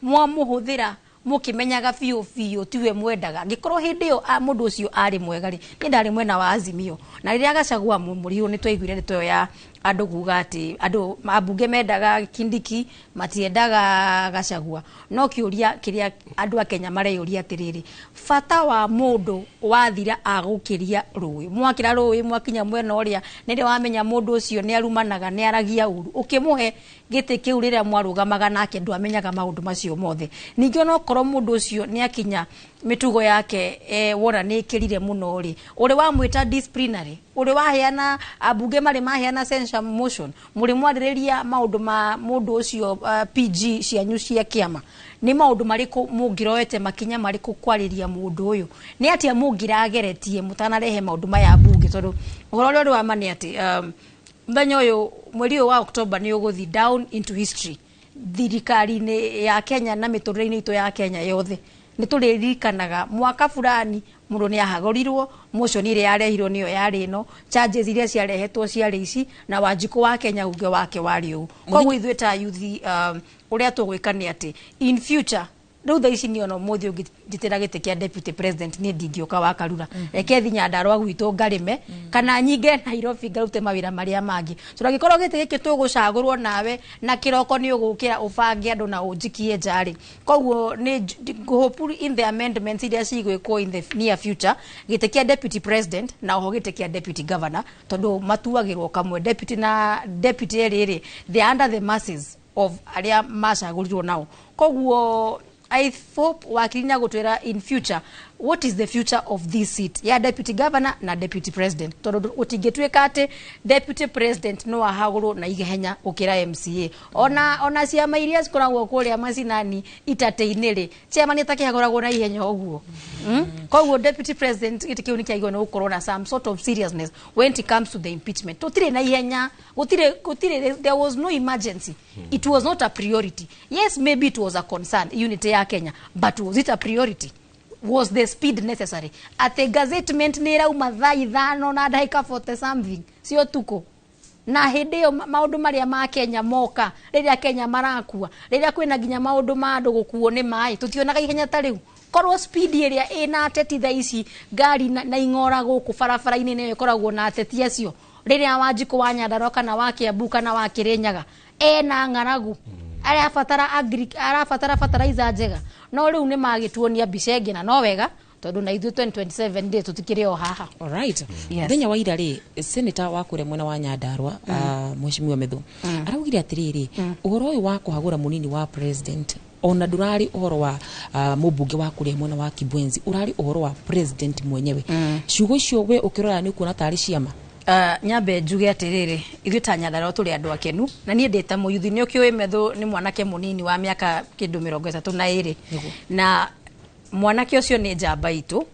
mwamũhũthĩra mũkĩmenyaga biũ biũ tiwe mwendaga. Angĩkorwo hĩndĩ ĩyo mũndũ ũcio arĩ mwega rĩ, niĩ ndarĩ mwena wa Azimio, na rĩrĩa Gachagua mũmũrirwo, nĩ twaiguire ndeto ĩyo ya andũ kuga atĩ andũ ambunge mendaga Kindiki, matiendaga Gachagua. No kĩũria kĩrĩa andũ a Kenya mareyũria atĩrĩrĩ, bata wa mũndũ wathira agũkĩria rũĩ, mwakĩra rũĩ mwakinya mwena ũrĩa, nĩrĩo wamenya mũndũ ũcio nĩ arumanaga, nĩ aragia ũru. Ũkĩmũhe gĩtĩ kĩu, rĩrĩa mwarũgamaga nake ndwamenyaga maũndũ macio mothe. Ningĩ onokorwo mũndũ ũcio nĩ akinya mĩtugo yake wona nĩ ĩkĩrire mũno rĩ, ũrĩ wamwĩta disciplinary, ũrĩ waheana ambunge marĩ maheana censure motion, mũrĩ mwarĩrĩria maũndũ ma mũndũ ũcio, PG cianyu cia kĩama, nĩ maũndũ marĩkũ mũngĩroete, makinya marĩkũ kwarĩria mũndũ ũyũ, nĩ atĩa mũngĩrageretie mũtanarehe maũndũ maya mbunge? Tondũ ũhoro ũrĩa ũrĩ wa ma nĩ atĩ mũthenya ũyũ, mweri ũyũ wa October, nĩ ũgũthi down into history thirikari-inĩ ya Kenya na mĩtũrĩre-inĩ itũ ya Kenya yothe. Nĩ tũrĩririkanaga mwaka fulani mũndũ nĩ ahagũrirwo, motion ĩrĩa yarehirwo nĩyo yarĩ ĩno, charges iria ciarehetwo ciarĩ ici, na Wanjikũ wa Kenya uge wake warĩ ũũ. Koguo ithuĩ ta yuthi, ũrĩa tũgwĩka nĩ atĩ in future, rĩu thaa ici niĩ ona ũmũthĩ ũngĩnjĩtĩra gĩtĩ kĩa deputy president, niĩ ndingĩũka wa Karura. Reke thi Nyandarua gwitũ ngarĩme, kana nyinge Nairobi ngarute mawĩra marĩa mangĩ, tondũ angĩkorwo gĩtĩ gĩkĩ tũgũcagũrwo nawe na kĩroko nĩ ũgũkĩra ũbange andũ na ũnjikie nja rĩ. Koguo nĩ ngũhope in the amendments iria cigwĩkwo in the near future, gĩtĩ kĩa deputy president na oho gĩtĩ kĩa deputy governor, tondũ matuagĩrwo kamwe, deputy na deputy erĩ rĩ, they are under the masses of arĩa macagũrirwo nao. Koguo I hope wakiri nĩ agũtwĩra in future what is the future of this seat ya deputy governor na deputy president, tondũ gũtingĩtuĩka atĩ deputy president no ahagũrwo na ihenya gũkĩra MCA. Ona ciama iria cikoragwo kũrĩa macinani itatĩ-inĩ rĩ, chairman atakĩhagũragwo na ihenya ũguo. Koguo deputy president, gĩtĩ kĩu nĩ kĩagĩrĩirwo nĩ gũkorwo na some sort of seriousness when it comes to the impeachment. Tũtirĩ na ihenya, gũtirĩ, there was no emergency. It was not a priority. Yes, maybe it was a concern, unity ya Kenya, but was it a priority? Was the speed necessary atĩ gazettement nĩ ĩrauma thaa 5 na ndagĩka 40 something cia ũtukũ, na hĩndĩ ĩyo maũndũ marĩa ma Kenya moka, rĩrĩa Kenya marakua, rĩrĩa kwĩna nginya maũndũ ma andũ gũkuo nĩ maĩ, tũtionaga ihenya ta rĩu? Korwo speed ĩrĩa ĩna ateti thaa ici ngari na ing'ora gũkũ barabara-inĩ nĩyo ĩkoragwo na ateti acio, rĩrĩa Wanjikũ wa Nyandarua kana wa Kiambu kana wa Kĩrĩnyaga ena ng'aragu, arabatara arabatara fertilizer njega. No rĩu nĩ magĩtuonia mbica ĩngĩ, na no wega tondũ na ithuĩ 2027 ndĩ tũtikĩrĩ o haha. Alright. Yes. Mũthenya wa ira rĩ, senator wa kũrĩa mwena wa Nyandarua, Mheshimiwa Methu, araugire atĩrĩrĩ, ũhoro ũyũ wa kũhagũra mũnini wa president ona ndũrarĩ ũhoro wa mũmbunge wa kũrĩa mwena wa Kibwenzi, ũrarĩ ũhoro wa president mwenyewe. Ciugo icio we ũkĩrora nĩ ũkuona tarĩ ciama? Nyambe njuge atĩrĩrĩ, ithuĩ ta Nyandarua tũrĩ andũ akenu, na niĩ ndĩ ta mũyuthi. Nĩ ũkĩũĩ Methu nĩ mwanake mũnini wa mĩaka kĩndũ 32, na mwanake ũcio nĩ njamba itũ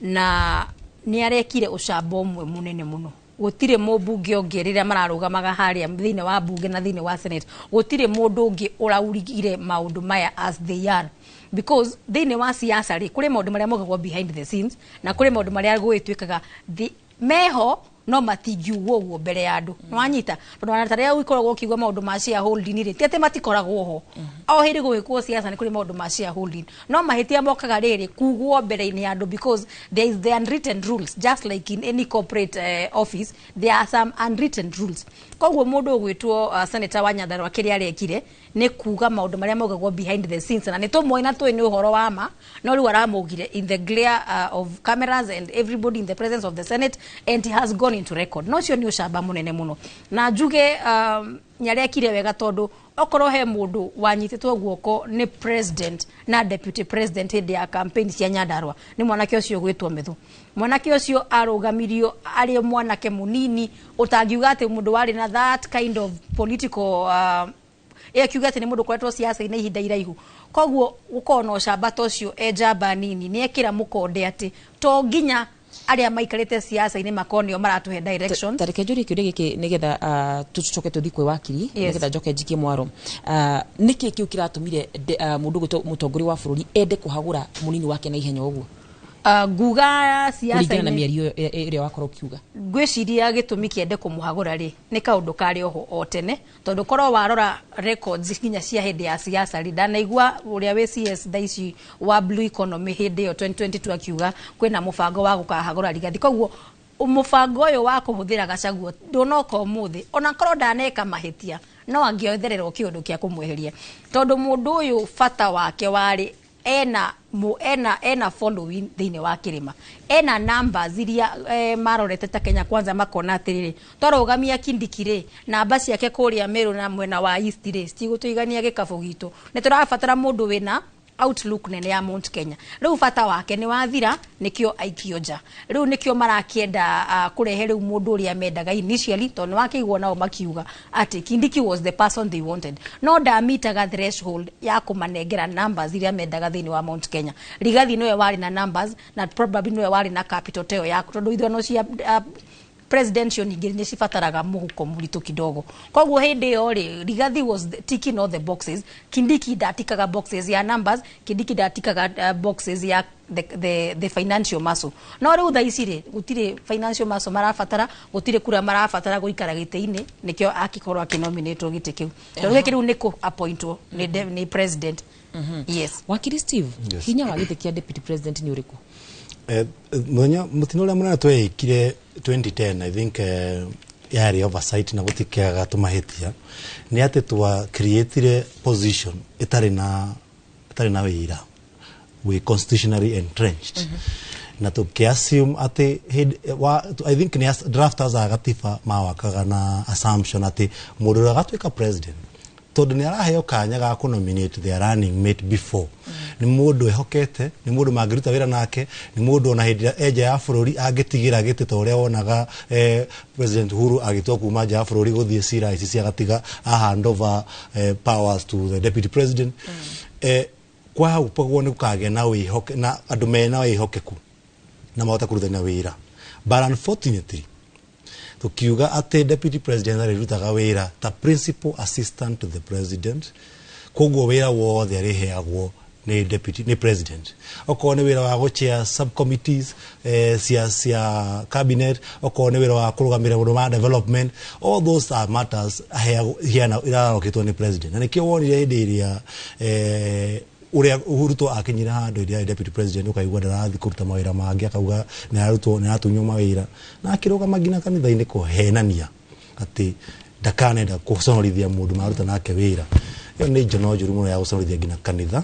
na nĩ arekire ũcamba ũmwe mũnene mũno. Gũtirĩ mũmbunge ũngĩ rĩrĩa mararũgamaga harĩa thĩinĩ wa mbunge na thĩinĩ wa Senate, gũtirĩ mũndũ ũngĩ ũraurigire maũndũ maya as they are, because thĩinĩ wa siasa rĩ, kũrĩ maũndũ marĩa maugagwo behind the scenes na kũrĩ maũndũ marĩa gũgĩtuĩkaga meho no matingiugwo ũguo mbere ya andũ. Nĩwanyita? Tondũ ona ta rĩrĩa ũkoragwo ũkiuga maũndũ ma shareholding rĩ, ti atĩ matikoragwo ho. O hĩndĩ gũgĩkwo siasa nĩ kũrĩ maũndũ ma shareholding, no mahĩtia mokaga rĩrĩ kugwo mbere-inĩ ya andũ, because there is the unwritten rules. Just like in any corporate office, there are some unwritten rules. Koguo mũndũ ũgwĩtwo senator wa Nyandarua, kĩrĩa arekire nĩ kuga maũndũ marĩa maugagwo behind the scenes, na nĩ tũmoĩ na tũĩ nĩ ũhoro wa ma, no rĩu aramũgire in the glare of cameras and everybody, in the presence of the Senate, and he has gone into record. No ũcio nĩ ũcamba mũnene mũno, na njuge nĩarekire wega, tondũ okorwo he mũndũ wanyitĩtwo guoko nĩ president na deputy president hĩndĩ ya campaign cia Nyandarua, nĩ mwanake ũcio ũgwĩtwo Methu. Mwanake ũcio arũgamirio arĩ mwanake mũnini, ũtangiuga atĩ mũndũ warĩ na that kind of political ĩkiuga atĩ nĩ mũndũ ũkoretwo siasa-inĩ ihinda iraihu. Koguo gũkorwo na ũcamba ta ũcio, e njamba nini, nĩ ekĩra mũkonde atĩ to nginya arĩa maikarĩte siasa-inĩ makorwo nĩo maratũhe direction. Ta reke njũrie kĩũria gĩkĩ nĩgetha tũcoke tũthiĩ kwĩ wakiri, nĩgetha njoke njikie mwaro. Nĩkĩ kĩu kĩratũmire mũndũ ũgwĩtwo mũtongoria wa bũrũri ende kũhagũra mũnini wake na ihenya ũguo, Nguga kũringana na siasa-inĩ mĩario ĩrĩa wakorwo ũkiuga? Ngwĩciria gĩtũmi kĩende kũmũhagũra rĩ, nĩ kaũndũ karĩ oho o tene, tondũ korwo warora records nginya cia hĩndĩ ya siasa rĩ, ndanaigua ũrĩa wĩ CS thaa ici wa Blue Economy hĩndĩ ĩyo 2022 akiuga kwĩna mũbango wa gũkahagũra Rigathi. Koguo mũbango ũyũ wa kũhũthĩra Gachagua ndũnoka ũmũthĩ. Ona korwo ndaneka mahĩtia, no angĩethererwo kĩũndũ kĩa kũmweheria, tondũ mũndũ ũyũ bata wake warĩ ena mu, ena following thĩinĩ wa kĩrĩma, ena numbers iria marorete ta Kenya Kwanza, makona atĩrĩrĩ, twarũgamia Kindiki rĩ, namba ciake kũrĩa Meru na mwena wa East rĩ, citigũtũigania gĩkabũ gitũ, nĩ tũrabatara mũndũ wĩna outlook nene ya Mount Kenya. Rĩu bata wake nĩ wathira, nĩkĩo aikio nja. Rĩu nĩkĩo marakĩenda kũrehe rĩu mũndũ ũrĩa mendaga initially, tondũ nĩ wakĩigua nao makiuga atĩ Kindiki was the person they wanted, no ndamitaga threshold ya kũmanengera numbers iria mendaga thĩinĩ wa Mount Kenya. Rigathi nĩwe warĩ na numbers na probably nĩwe warĩ na capital teo ya tondũ ithurano cia presidential ningĩ nĩ cibataraga mũhuko mũritũ kidogo. Koguo hĩndĩ ĩyo rĩ, Rigathi was ticking all the boxes. Kindiki ndatikaga boxes ya numbers, Kindiki ndatikaga boxes ya the financial muscle. No rĩu thaa ici rĩ, gũtirĩ financial muscle marabatara, gũtirĩ kura marabatara gũikara gĩtĩ-inĩ, nĩkĩo akĩkorwo akĩnominatwo gĩtĩ kĩu, tondũ gĩkĩ rĩu nĩ kũ appointwo nĩ president. Yes. Wakiri Steve, Yes. hinya wa gĩtĩ kĩa deputy president nĩ ũrĩkũ? Mũthenya mũtino ũrĩa mũnene twekire 2010, I think yarĩ oversight na gũtikĩaga tũmahĩtia, nĩ atĩ twa creatire position ĩtarĩ na wĩra we constitutionally entrenched, na tũkĩ-assume atĩ hĩndĩ wa, I think nĩ drafters a gatiba mawakaga na assumption atĩ mũndũ ũrĩa agatuĩka president, tondũ nĩ araheo kanya ga kũ-nominate their running mate before, nĩ mũndũ ehokete, nĩ mũndũ mangĩruta wĩra nake, nĩ mũndũ ona hĩndĩ ĩrĩa enja ya bũrũri angĩtigĩra gĩtĩ, ta ũrĩa wonaga President Uhuru agĩtua kuma nja ya bũrũri gũthiĩ cira ICC, agatiga a hand over powers to the deputy president. Kwa hau pagwo nĩ gũkagĩa na wĩhoke na andũ mena wĩhokeku na mahote kũrutithania wĩra. But unfortunately tukiuga atĩ deputy president arĩrutaga wĩra ta principal assistant to the president, koguo wĩra wothe arĩheagwo nĩ deputy, nĩ president, okorwo nĩ wĩra wa gũchair subcommittees cia cabinet, okorwo nĩ wĩra wa kũrũgamĩrĩra maũndũ ma development, all those are matters aheagwo hiana irarokĩtwo nĩ president. Na nĩkĩo wonire hĩndĩ ĩrĩa Uria Ruto akinyire handu iria deputy president ukaigua ndarathi kuruta mawira mangi, akauga ni arutwo ni aratunywo mawira, na akirugama nginya kanitha-inĩ kũhenania atĩ ndakanenda gũconorithia mũndũ maruta nake wĩra. Ĩyo nĩ njono njũru mũno ya gũconorithia nginya kanitha.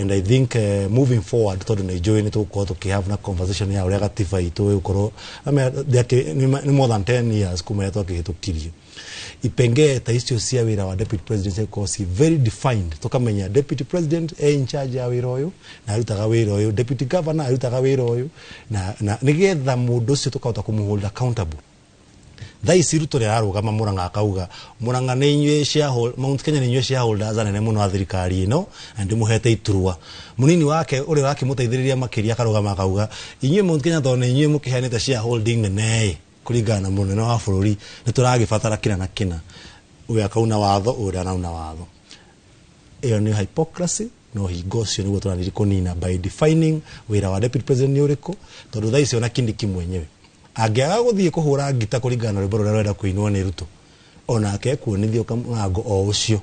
And I think moving forward, tondũ nĩ njũĩ nĩ tũgũkorwo tũkĩhave na conversation ya ũrĩa gatiba itũ ĩgũkorwo nĩ more than 10 years kuma rĩrĩa twakĩhĩtũkirie ipengee ta icio cia wĩra wa deputy president cikorwo ci very defined, tukamenya deputy president e in charge ya wĩra ũyũ na arutaga wĩra ũyũ, deputy governor arutaga wĩra ũyũ, na nĩgetha mũndũ ũcio tũkahota kũmũhold accountable. Thaa ici Ruto rĩararũgama Murang'a akauga Murang'a nĩ inyuĩ shareholder, Mount Kenya nĩ inyuĩ shareholders anene mũno a thirikari ĩno na ndĩmũhete iturwa. Mũnini wake ũrĩa ũrakĩmũteithĩrĩria makĩria akarũgama akauga inyuĩ Mount Kenya tondũ nĩ inyuĩ mũkĩheanĩte shareholding nene kũringana na mũnene wa bũrũri nĩ tũragĩbatara kĩna na kĩna. Ũyũ akauna watho, ũyũ ndanauna watho. Ĩyo nĩ hypocrisy na ũhinga ũcio nĩguo tũrathiĩ kũnina by defining wĩra wa deputy president nĩ ũrĩkũ, tondũ thaa ici ona Kindiki mwenyewe angĩaga gũthiĩ kũhũra ngita kũringana na rwĩmbo rũrĩa rũrenda kũinwo nĩ Ruto, onake ekuonithio mũrango o ũcio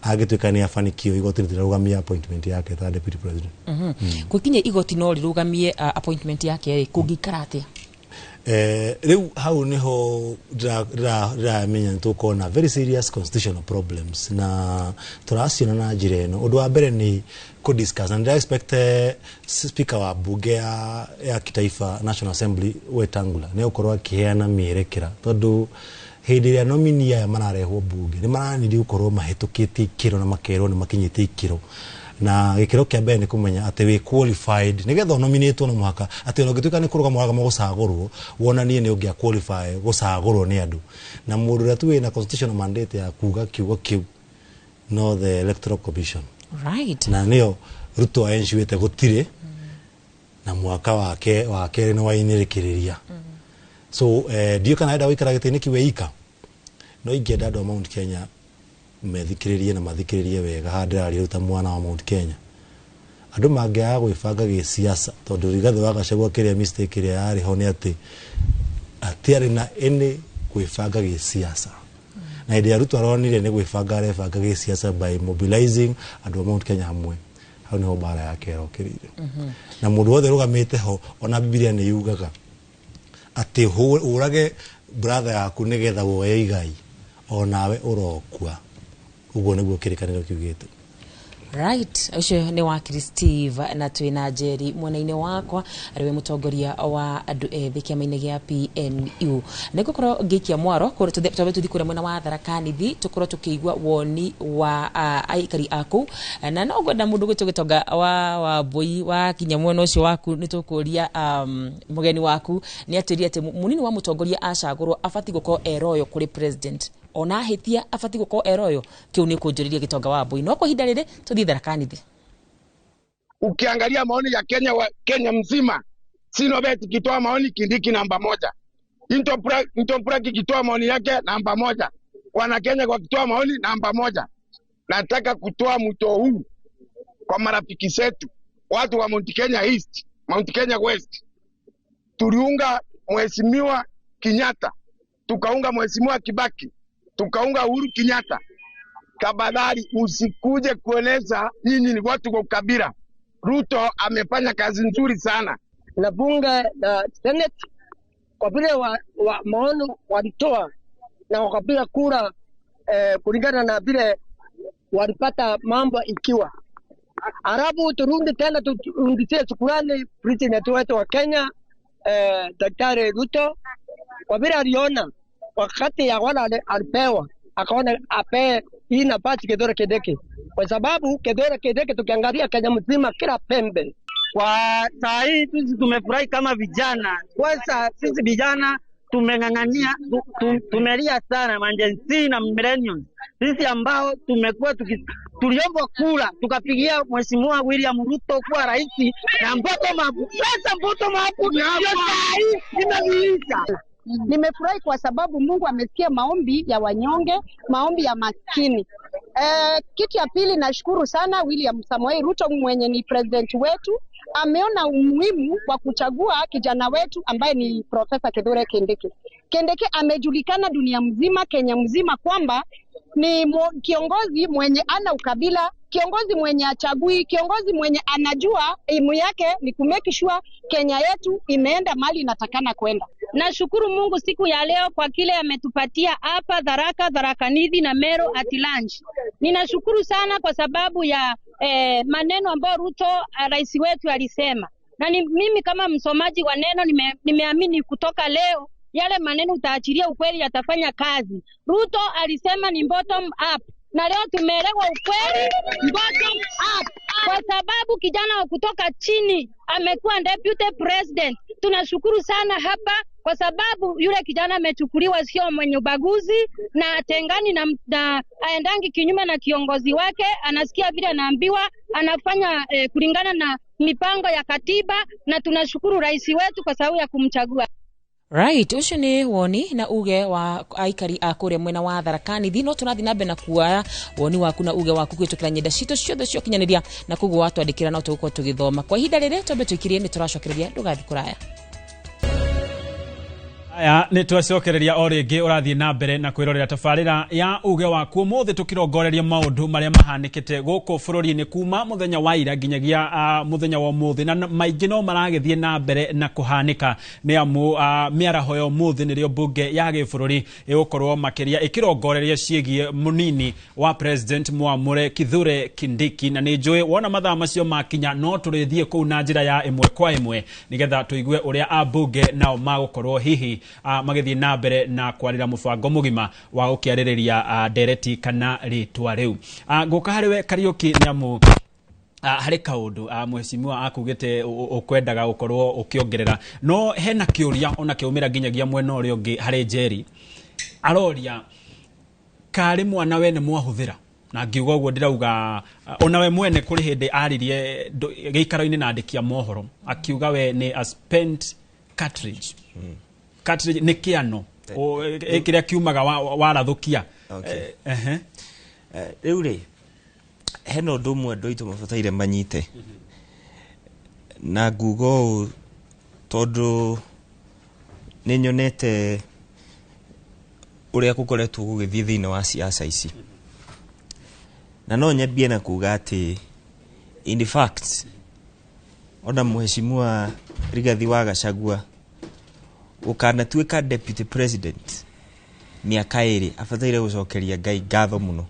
angĩtuĩka nĩ abanikiwe igoti rĩtirarũgamia appointment yake ta deputy president. Gũkinya igoti no rĩrũgamie appointment yake rĩ, kũngĩikara atĩa? Rĩu hau niho ndĩramenya nĩ tũgũkorwo na very serious constitutional problems na tũraciona na njĩra ĩno. Ũndũ wa mbere nĩ kũ-discuss na ndĩra expect speaker wa bunge ya kitaifa National Assembly Wetangula nĩ egũkorwo akĩheana mĩerekera, tondũ hĩndĩ ĩrĩa nominee aya mararehwo bunge nĩ maranĩria gũkorwo mahĩtũkĩtie ikĩro na makerwo nĩ makinyĩtie ikĩro, na gĩkĩro kĩa mbere nĩ kũmenya atĩ wĩ qualified nĩgetha ũnominĩtwo no mũhaka atĩ ona ũngĩtuĩka nĩ kũrũgama ũragama gũcagũrwo wonanie nĩ ũngĩa qualify gũcagũrwo nĩ andũ, na mũndũ ũrĩa tu wĩna constitutional mandate ya kuga kiugo kĩu no the Electoral Commission. Na nĩyo Ruto aensuĩte gũtirĩ na mwaka wake wa kerĩ nĩ wainĩrĩkĩrĩria. So ndiũĩ kana arenda gũikara gĩtĩ-inĩ kĩu eika, no ingĩenda andũ a Mount Kenya methikĩrĩrie na mathikĩrĩrie wega haha ndĩraria rĩu ta mwana wa Mount Kenya. Andũ mangĩaga gwĩbanga gĩsiasa, tondũ Rigathĩ wa Gachagua kĩrĩa mistake ĩrĩa yarĩ ho nĩ atĩ hatiarĩ na any gwĩbanga gĩsiasa, na hĩndĩ ĩrĩa Ruto aronire nĩ gwĩbanga arebanga gĩsiasa by mobilizing andũ a Mount Kenya hamwe, hau niho mbara yake ĩrokĩrĩire. Na mũndũ wothe ũrũgamĩte ho, ona Bibilia nĩ yugaga atĩ ũrage brother yaku nĩgetha woe igai, onawe ũrokua. Ũguo nĩguo kĩrĩkanĩro kiugĩte. Right, ũcio nĩ wakiri Steve na twĩna Njeri mwena-inĩ wakwa arĩ we mũtongoria wa andũ ethĩ kĩama-inĩ gĩa PNU. Nĩ ngũkorwo ngĩikia mwaro twambe tũthiĩ kũrĩa mwena wa Tharaka Nithi tũkorwo tũkĩigua woni wa aikari a kũu, na no ngwenda mũndũ gwĩtwo Gĩtonga wa Wambũi wakinya mwena ũcio waku nĩ tũkũria mũgeni waku nĩ atwĩrie atĩ mũnini wa mũtongoria acagũrwo abatiĩ gũkorwo e royal kũrĩ president, ona ahĩtia abatiĩ gũkorwo e royal. Kĩu nĩ kũnjũrĩria Gĩtonga wa Wambũi, no kwa ihinda rĩrĩ tũthiĩ Tharaka Nithi. Ukiangalia maoni ya Kenya, Kenya mzima, Sinobet ikitoa maoni Kindiki namba 1, Intoprak ikitoa maoni yake namba 1, wana Kenya wakitoa maoni namba 1. Nataka kutoa mwito huu kwa marafiki zetu, watu wa Mount Kenya East, Mount Kenya West. Tuliunga Mheshimiwa Kenyatta, tukaunga Mheshimiwa Kibaki, tukaunga Uhuru Kenyatta. Tafadhali usikuje kueleza nyinyi ni watu wa ukabila. Ruto amefanya kazi nzuri sana. Na bunge na Senate kwa vile wa maono walitoa na wakapiga kura kulingana na vile walipata mambo ikiwa. Arabu turudi tena turudishie shukrani president wetu wa Kenya Daktari Ruto kwa vile aliona wakati ya wala alipewa akaona ape hii nafasi Kithure Kindiki, kwa sababu Kithure Kindiki tukiangalia Kenya mzima kila pembe. Kwa saa hii sisi tumefurahi kama vijana. Kwanza sisi vijana tumeng'ang'ania, tumelia sana Gen Z na millennials. Sisi ambao tumekuwa tuliomba kura tukapigia Mheshimiwa William Ruto kuwa rais na mpoto sasa mpoto mapu ndio saa hii imeniisha. Nimefurahi kwa sababu Mungu amesikia maombi ya wanyonge, maombi ya maskini. Kitu ya pili, nashukuru sana William Samoei Ruto mwenye ni president wetu, ameona umuhimu wa kuchagua kijana wetu ambaye ni Profesa Kithure Kindiki. Kindiki amejulikana dunia mzima, Kenya mzima kwamba Ni kiongozi mwenye ana ukabila, kiongozi mwenye achagui, kiongozi mwenye anajua imu yake ni kumake sure Kenya yetu imeenda mali inatakana kwenda. Nashukuru Mungu siku ya leo kwa kile ametupatia hapa Tharaka, Tharaka Nithi na Meru at lunch. Ninashukuru sana kwa sababu ya maneno ambayo Ruto rais wetu alisema. Na mimi kama msomaji wa neno nimeamini kutoka leo yale maneno utaachilia ukweli yatafanya kazi. Ruto alisema ni bottom up. Na leo tumeelewa ukweli bottom up. Kwa sababu kijana wa kutoka chini amekuwa deputy president. Tunashukuru sana hapa kwa sababu yule kijana amechukuliwa, sio mwenye ubaguzi na atengani na aendangi kinyume na kiongozi wake, anasikia vile anaambiwa, anafanya kulingana na mipango ya katiba, na tunashukuru rais wetu kwa sababu ya kumchagua. Right, ucio ni woni na uge wa aikari a kuria mwena wa Tharaka Nithi. No turathi na mbere na kuoya woni waku na uge waku kwitukira nyenda citu ciothe cia ukinyaniria na koguo watwandikira no tugukorwo tugithoma kwa ihinda riri twambe tuikirie ni turacokereria ndugathi kuraya. Aya nä twacokereria o rĩngĩ ũrathiĩ na mbere na kwĩrorera tabarĩra ya uge waku ũmũthĩ tũkĩrongoreria maũndũ marĩa mahanĩkĩte gũkũ bũrũri-inĩ kuma mũthenya wa ira nginyagia mũthenya wa ũmũthĩ, na maingĩ no maragĩthiĩ na mbere na kũhanĩka nĩ amu mĩaraho ya ũmũthĩ nĩrĩo mbunge ya gĩbũrũri ĩgũkorwo makĩria ĩkĩrongoreria ciĩgiĩ mũnini wa President Mwamũre Kithure Kindiki, na nĩ njũĩ wona mathaa macio makinya no tũrĩthiĩ kũu na njĩra ya ĩmwe kwa ĩmwe nĩgetha tũigue ũrĩa ambunge nao magũkorwo hihi magĩthiĩ na mbere na kwarĩra mũbango mũgima wa gũkĩarĩrĩria ndereti kana rĩtwa rĩu. Ngũka harĩ we Kariũki nĩ amu harĩ kaũndũ mheshimiwa akugĩte ũkwendaga gũkorwo ũkĩongerera, no hena kĩũria ona kĩaumĩra nginyagia mwena ũrĩa ũngĩ harĩ Njeri aroria karĩ mwana we nĩ mwahũthĩra, na ngiuga ũguo ndĩrauga ona we mwene kũrĩ hĩndĩ aririe gĩikaro-inĩ na andĩki a mohoro akiuga we nĩ a spent cartridge. Cartridge nĩ kĩano kĩrĩa kiumaga warathukia. Rĩu rĩ hena ũndũ ũmwe andũ aitũ mabataire manyite na nguga ũũ tondũ nĩ nyonete ũrĩa gũkoretwo gũgĩthiĩ thĩinĩ wa siasa ici, na no nyambie na kuga atĩ in fact ona mheshimiwa Rigathi wa Gachagua ũkanatuĩka deputy president mĩaka ĩrĩ abataire gũcokeria Ngai ngatho mũno.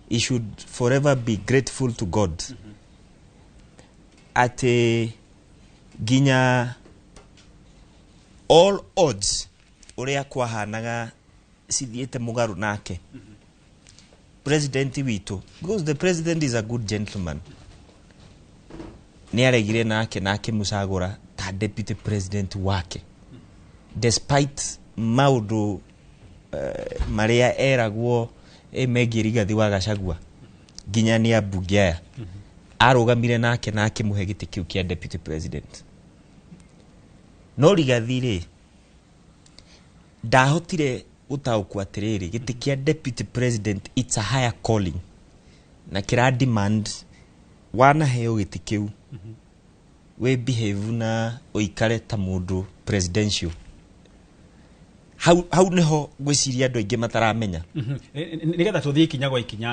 He should forever be grateful to God atĩ nginya all odds ũrĩa kwahanaga cithiĩte mũgarũ nake president witũ, because the president is a good gentleman, nĩ aregire nake na akĩmũcagũra ta deputy president wake despite maũndũ marĩa eragwo megiĩ Rigathi wa Gachagua nginya nĩ ambunge aya arũgamire nake na akĩmũhe gĩtĩ kĩu kĩa deputy president. No Rigathi rĩ ndahotire gũtaũkwo atĩrĩrĩ gĩtĩ kĩa deputy president it's a higher calling na kĩra demand wanaheo gĩtĩ kĩu wĩ behave na ũikare ta mũndũ presidential. Hau niho ngwĩciria andũ aingĩ mataramenya. Nĩgetha tũthiĩ ikinya gwa ikinya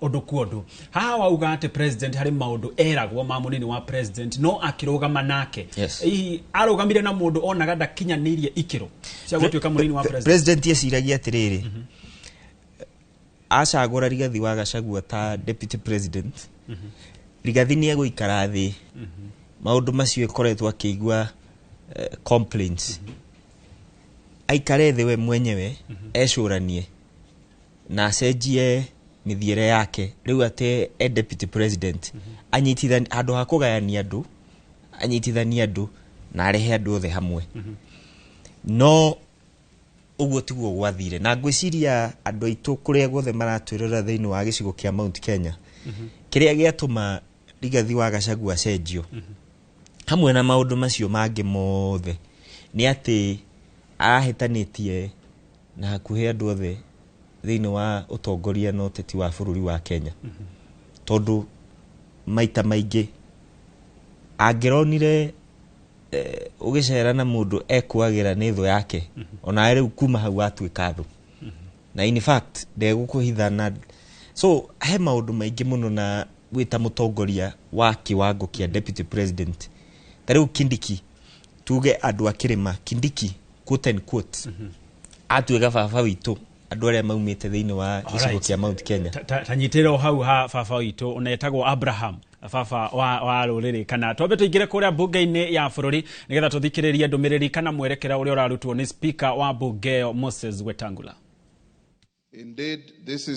ũndũ kwa ũndũ, haha wauga atĩ president harĩ maũndũ eragwo ma mũnini wa president no akĩrũgama nake. Hihi arũgamire na mũndũ onaga ndakinyanĩirie ikĩro cia gũtuĩka mũnini wa president? President eciragia atĩrĩrĩ acagũra Rigathi wa Gachagua ta deputy president, Rigathi nĩ egũikara thĩ maũndũ macio ĩkoretwo akĩigua complaints aikare thĩ we mwenyewe ecũranie na acenjie mĩthiĩre yake rĩu atĩ e deputy president anyitithanie handũ ha kũgayania andũ, anyitithanie andũ na arehe andũ othe hamwe. No ũguo tiguo gwathire, na ngwĩciria andũ aitũ kũrĩa guothe maratwĩrora thĩinĩ wa gĩcigo kĩa Mount Kenya kĩrĩa gĩatũma Rigathi wa Gachagua acenjio hamwe na maũndũ macio mangĩ mothe nĩ atĩ ahĩtanĩtie na hakuhĩ andũ othe thĩinĩ wa ũtongoria na ũteti wa bũrũri wa Kenya, tondũ maita maingĩ angĩronire ũgĩcera na mũndũ ekuagĩra nĩ thũ yake ona rĩu kuma hau atuĩka thũ. Na in fact ndegũkũhitha na so he maũndũ maingĩ mũno, na wĩ ta mũtongoria wa kiwango kĩa deputy president, ta rĩu Kindiki, tuge andũ a kĩrĩma, Kindiki, quote and quote, atuĩka baba witũ, andũ arĩa maumĩte thĩinĩ wa gĩcigo kĩa Mount Kenya. Ta nyitĩrĩra o hau ha baba witũ na etagwo Abraham, baba wa rũrĩrĩ, kana twambe tũingĩre kũrĩa mbunge-inĩ ya bũrũri nĩgetha tũthikĩrĩrie ndũmĩrĩri kana mwerekera ũrĩa ũrarutwo nĩ speaker wa mbunge ĩyo, Moses Wetangula. Indeed, this is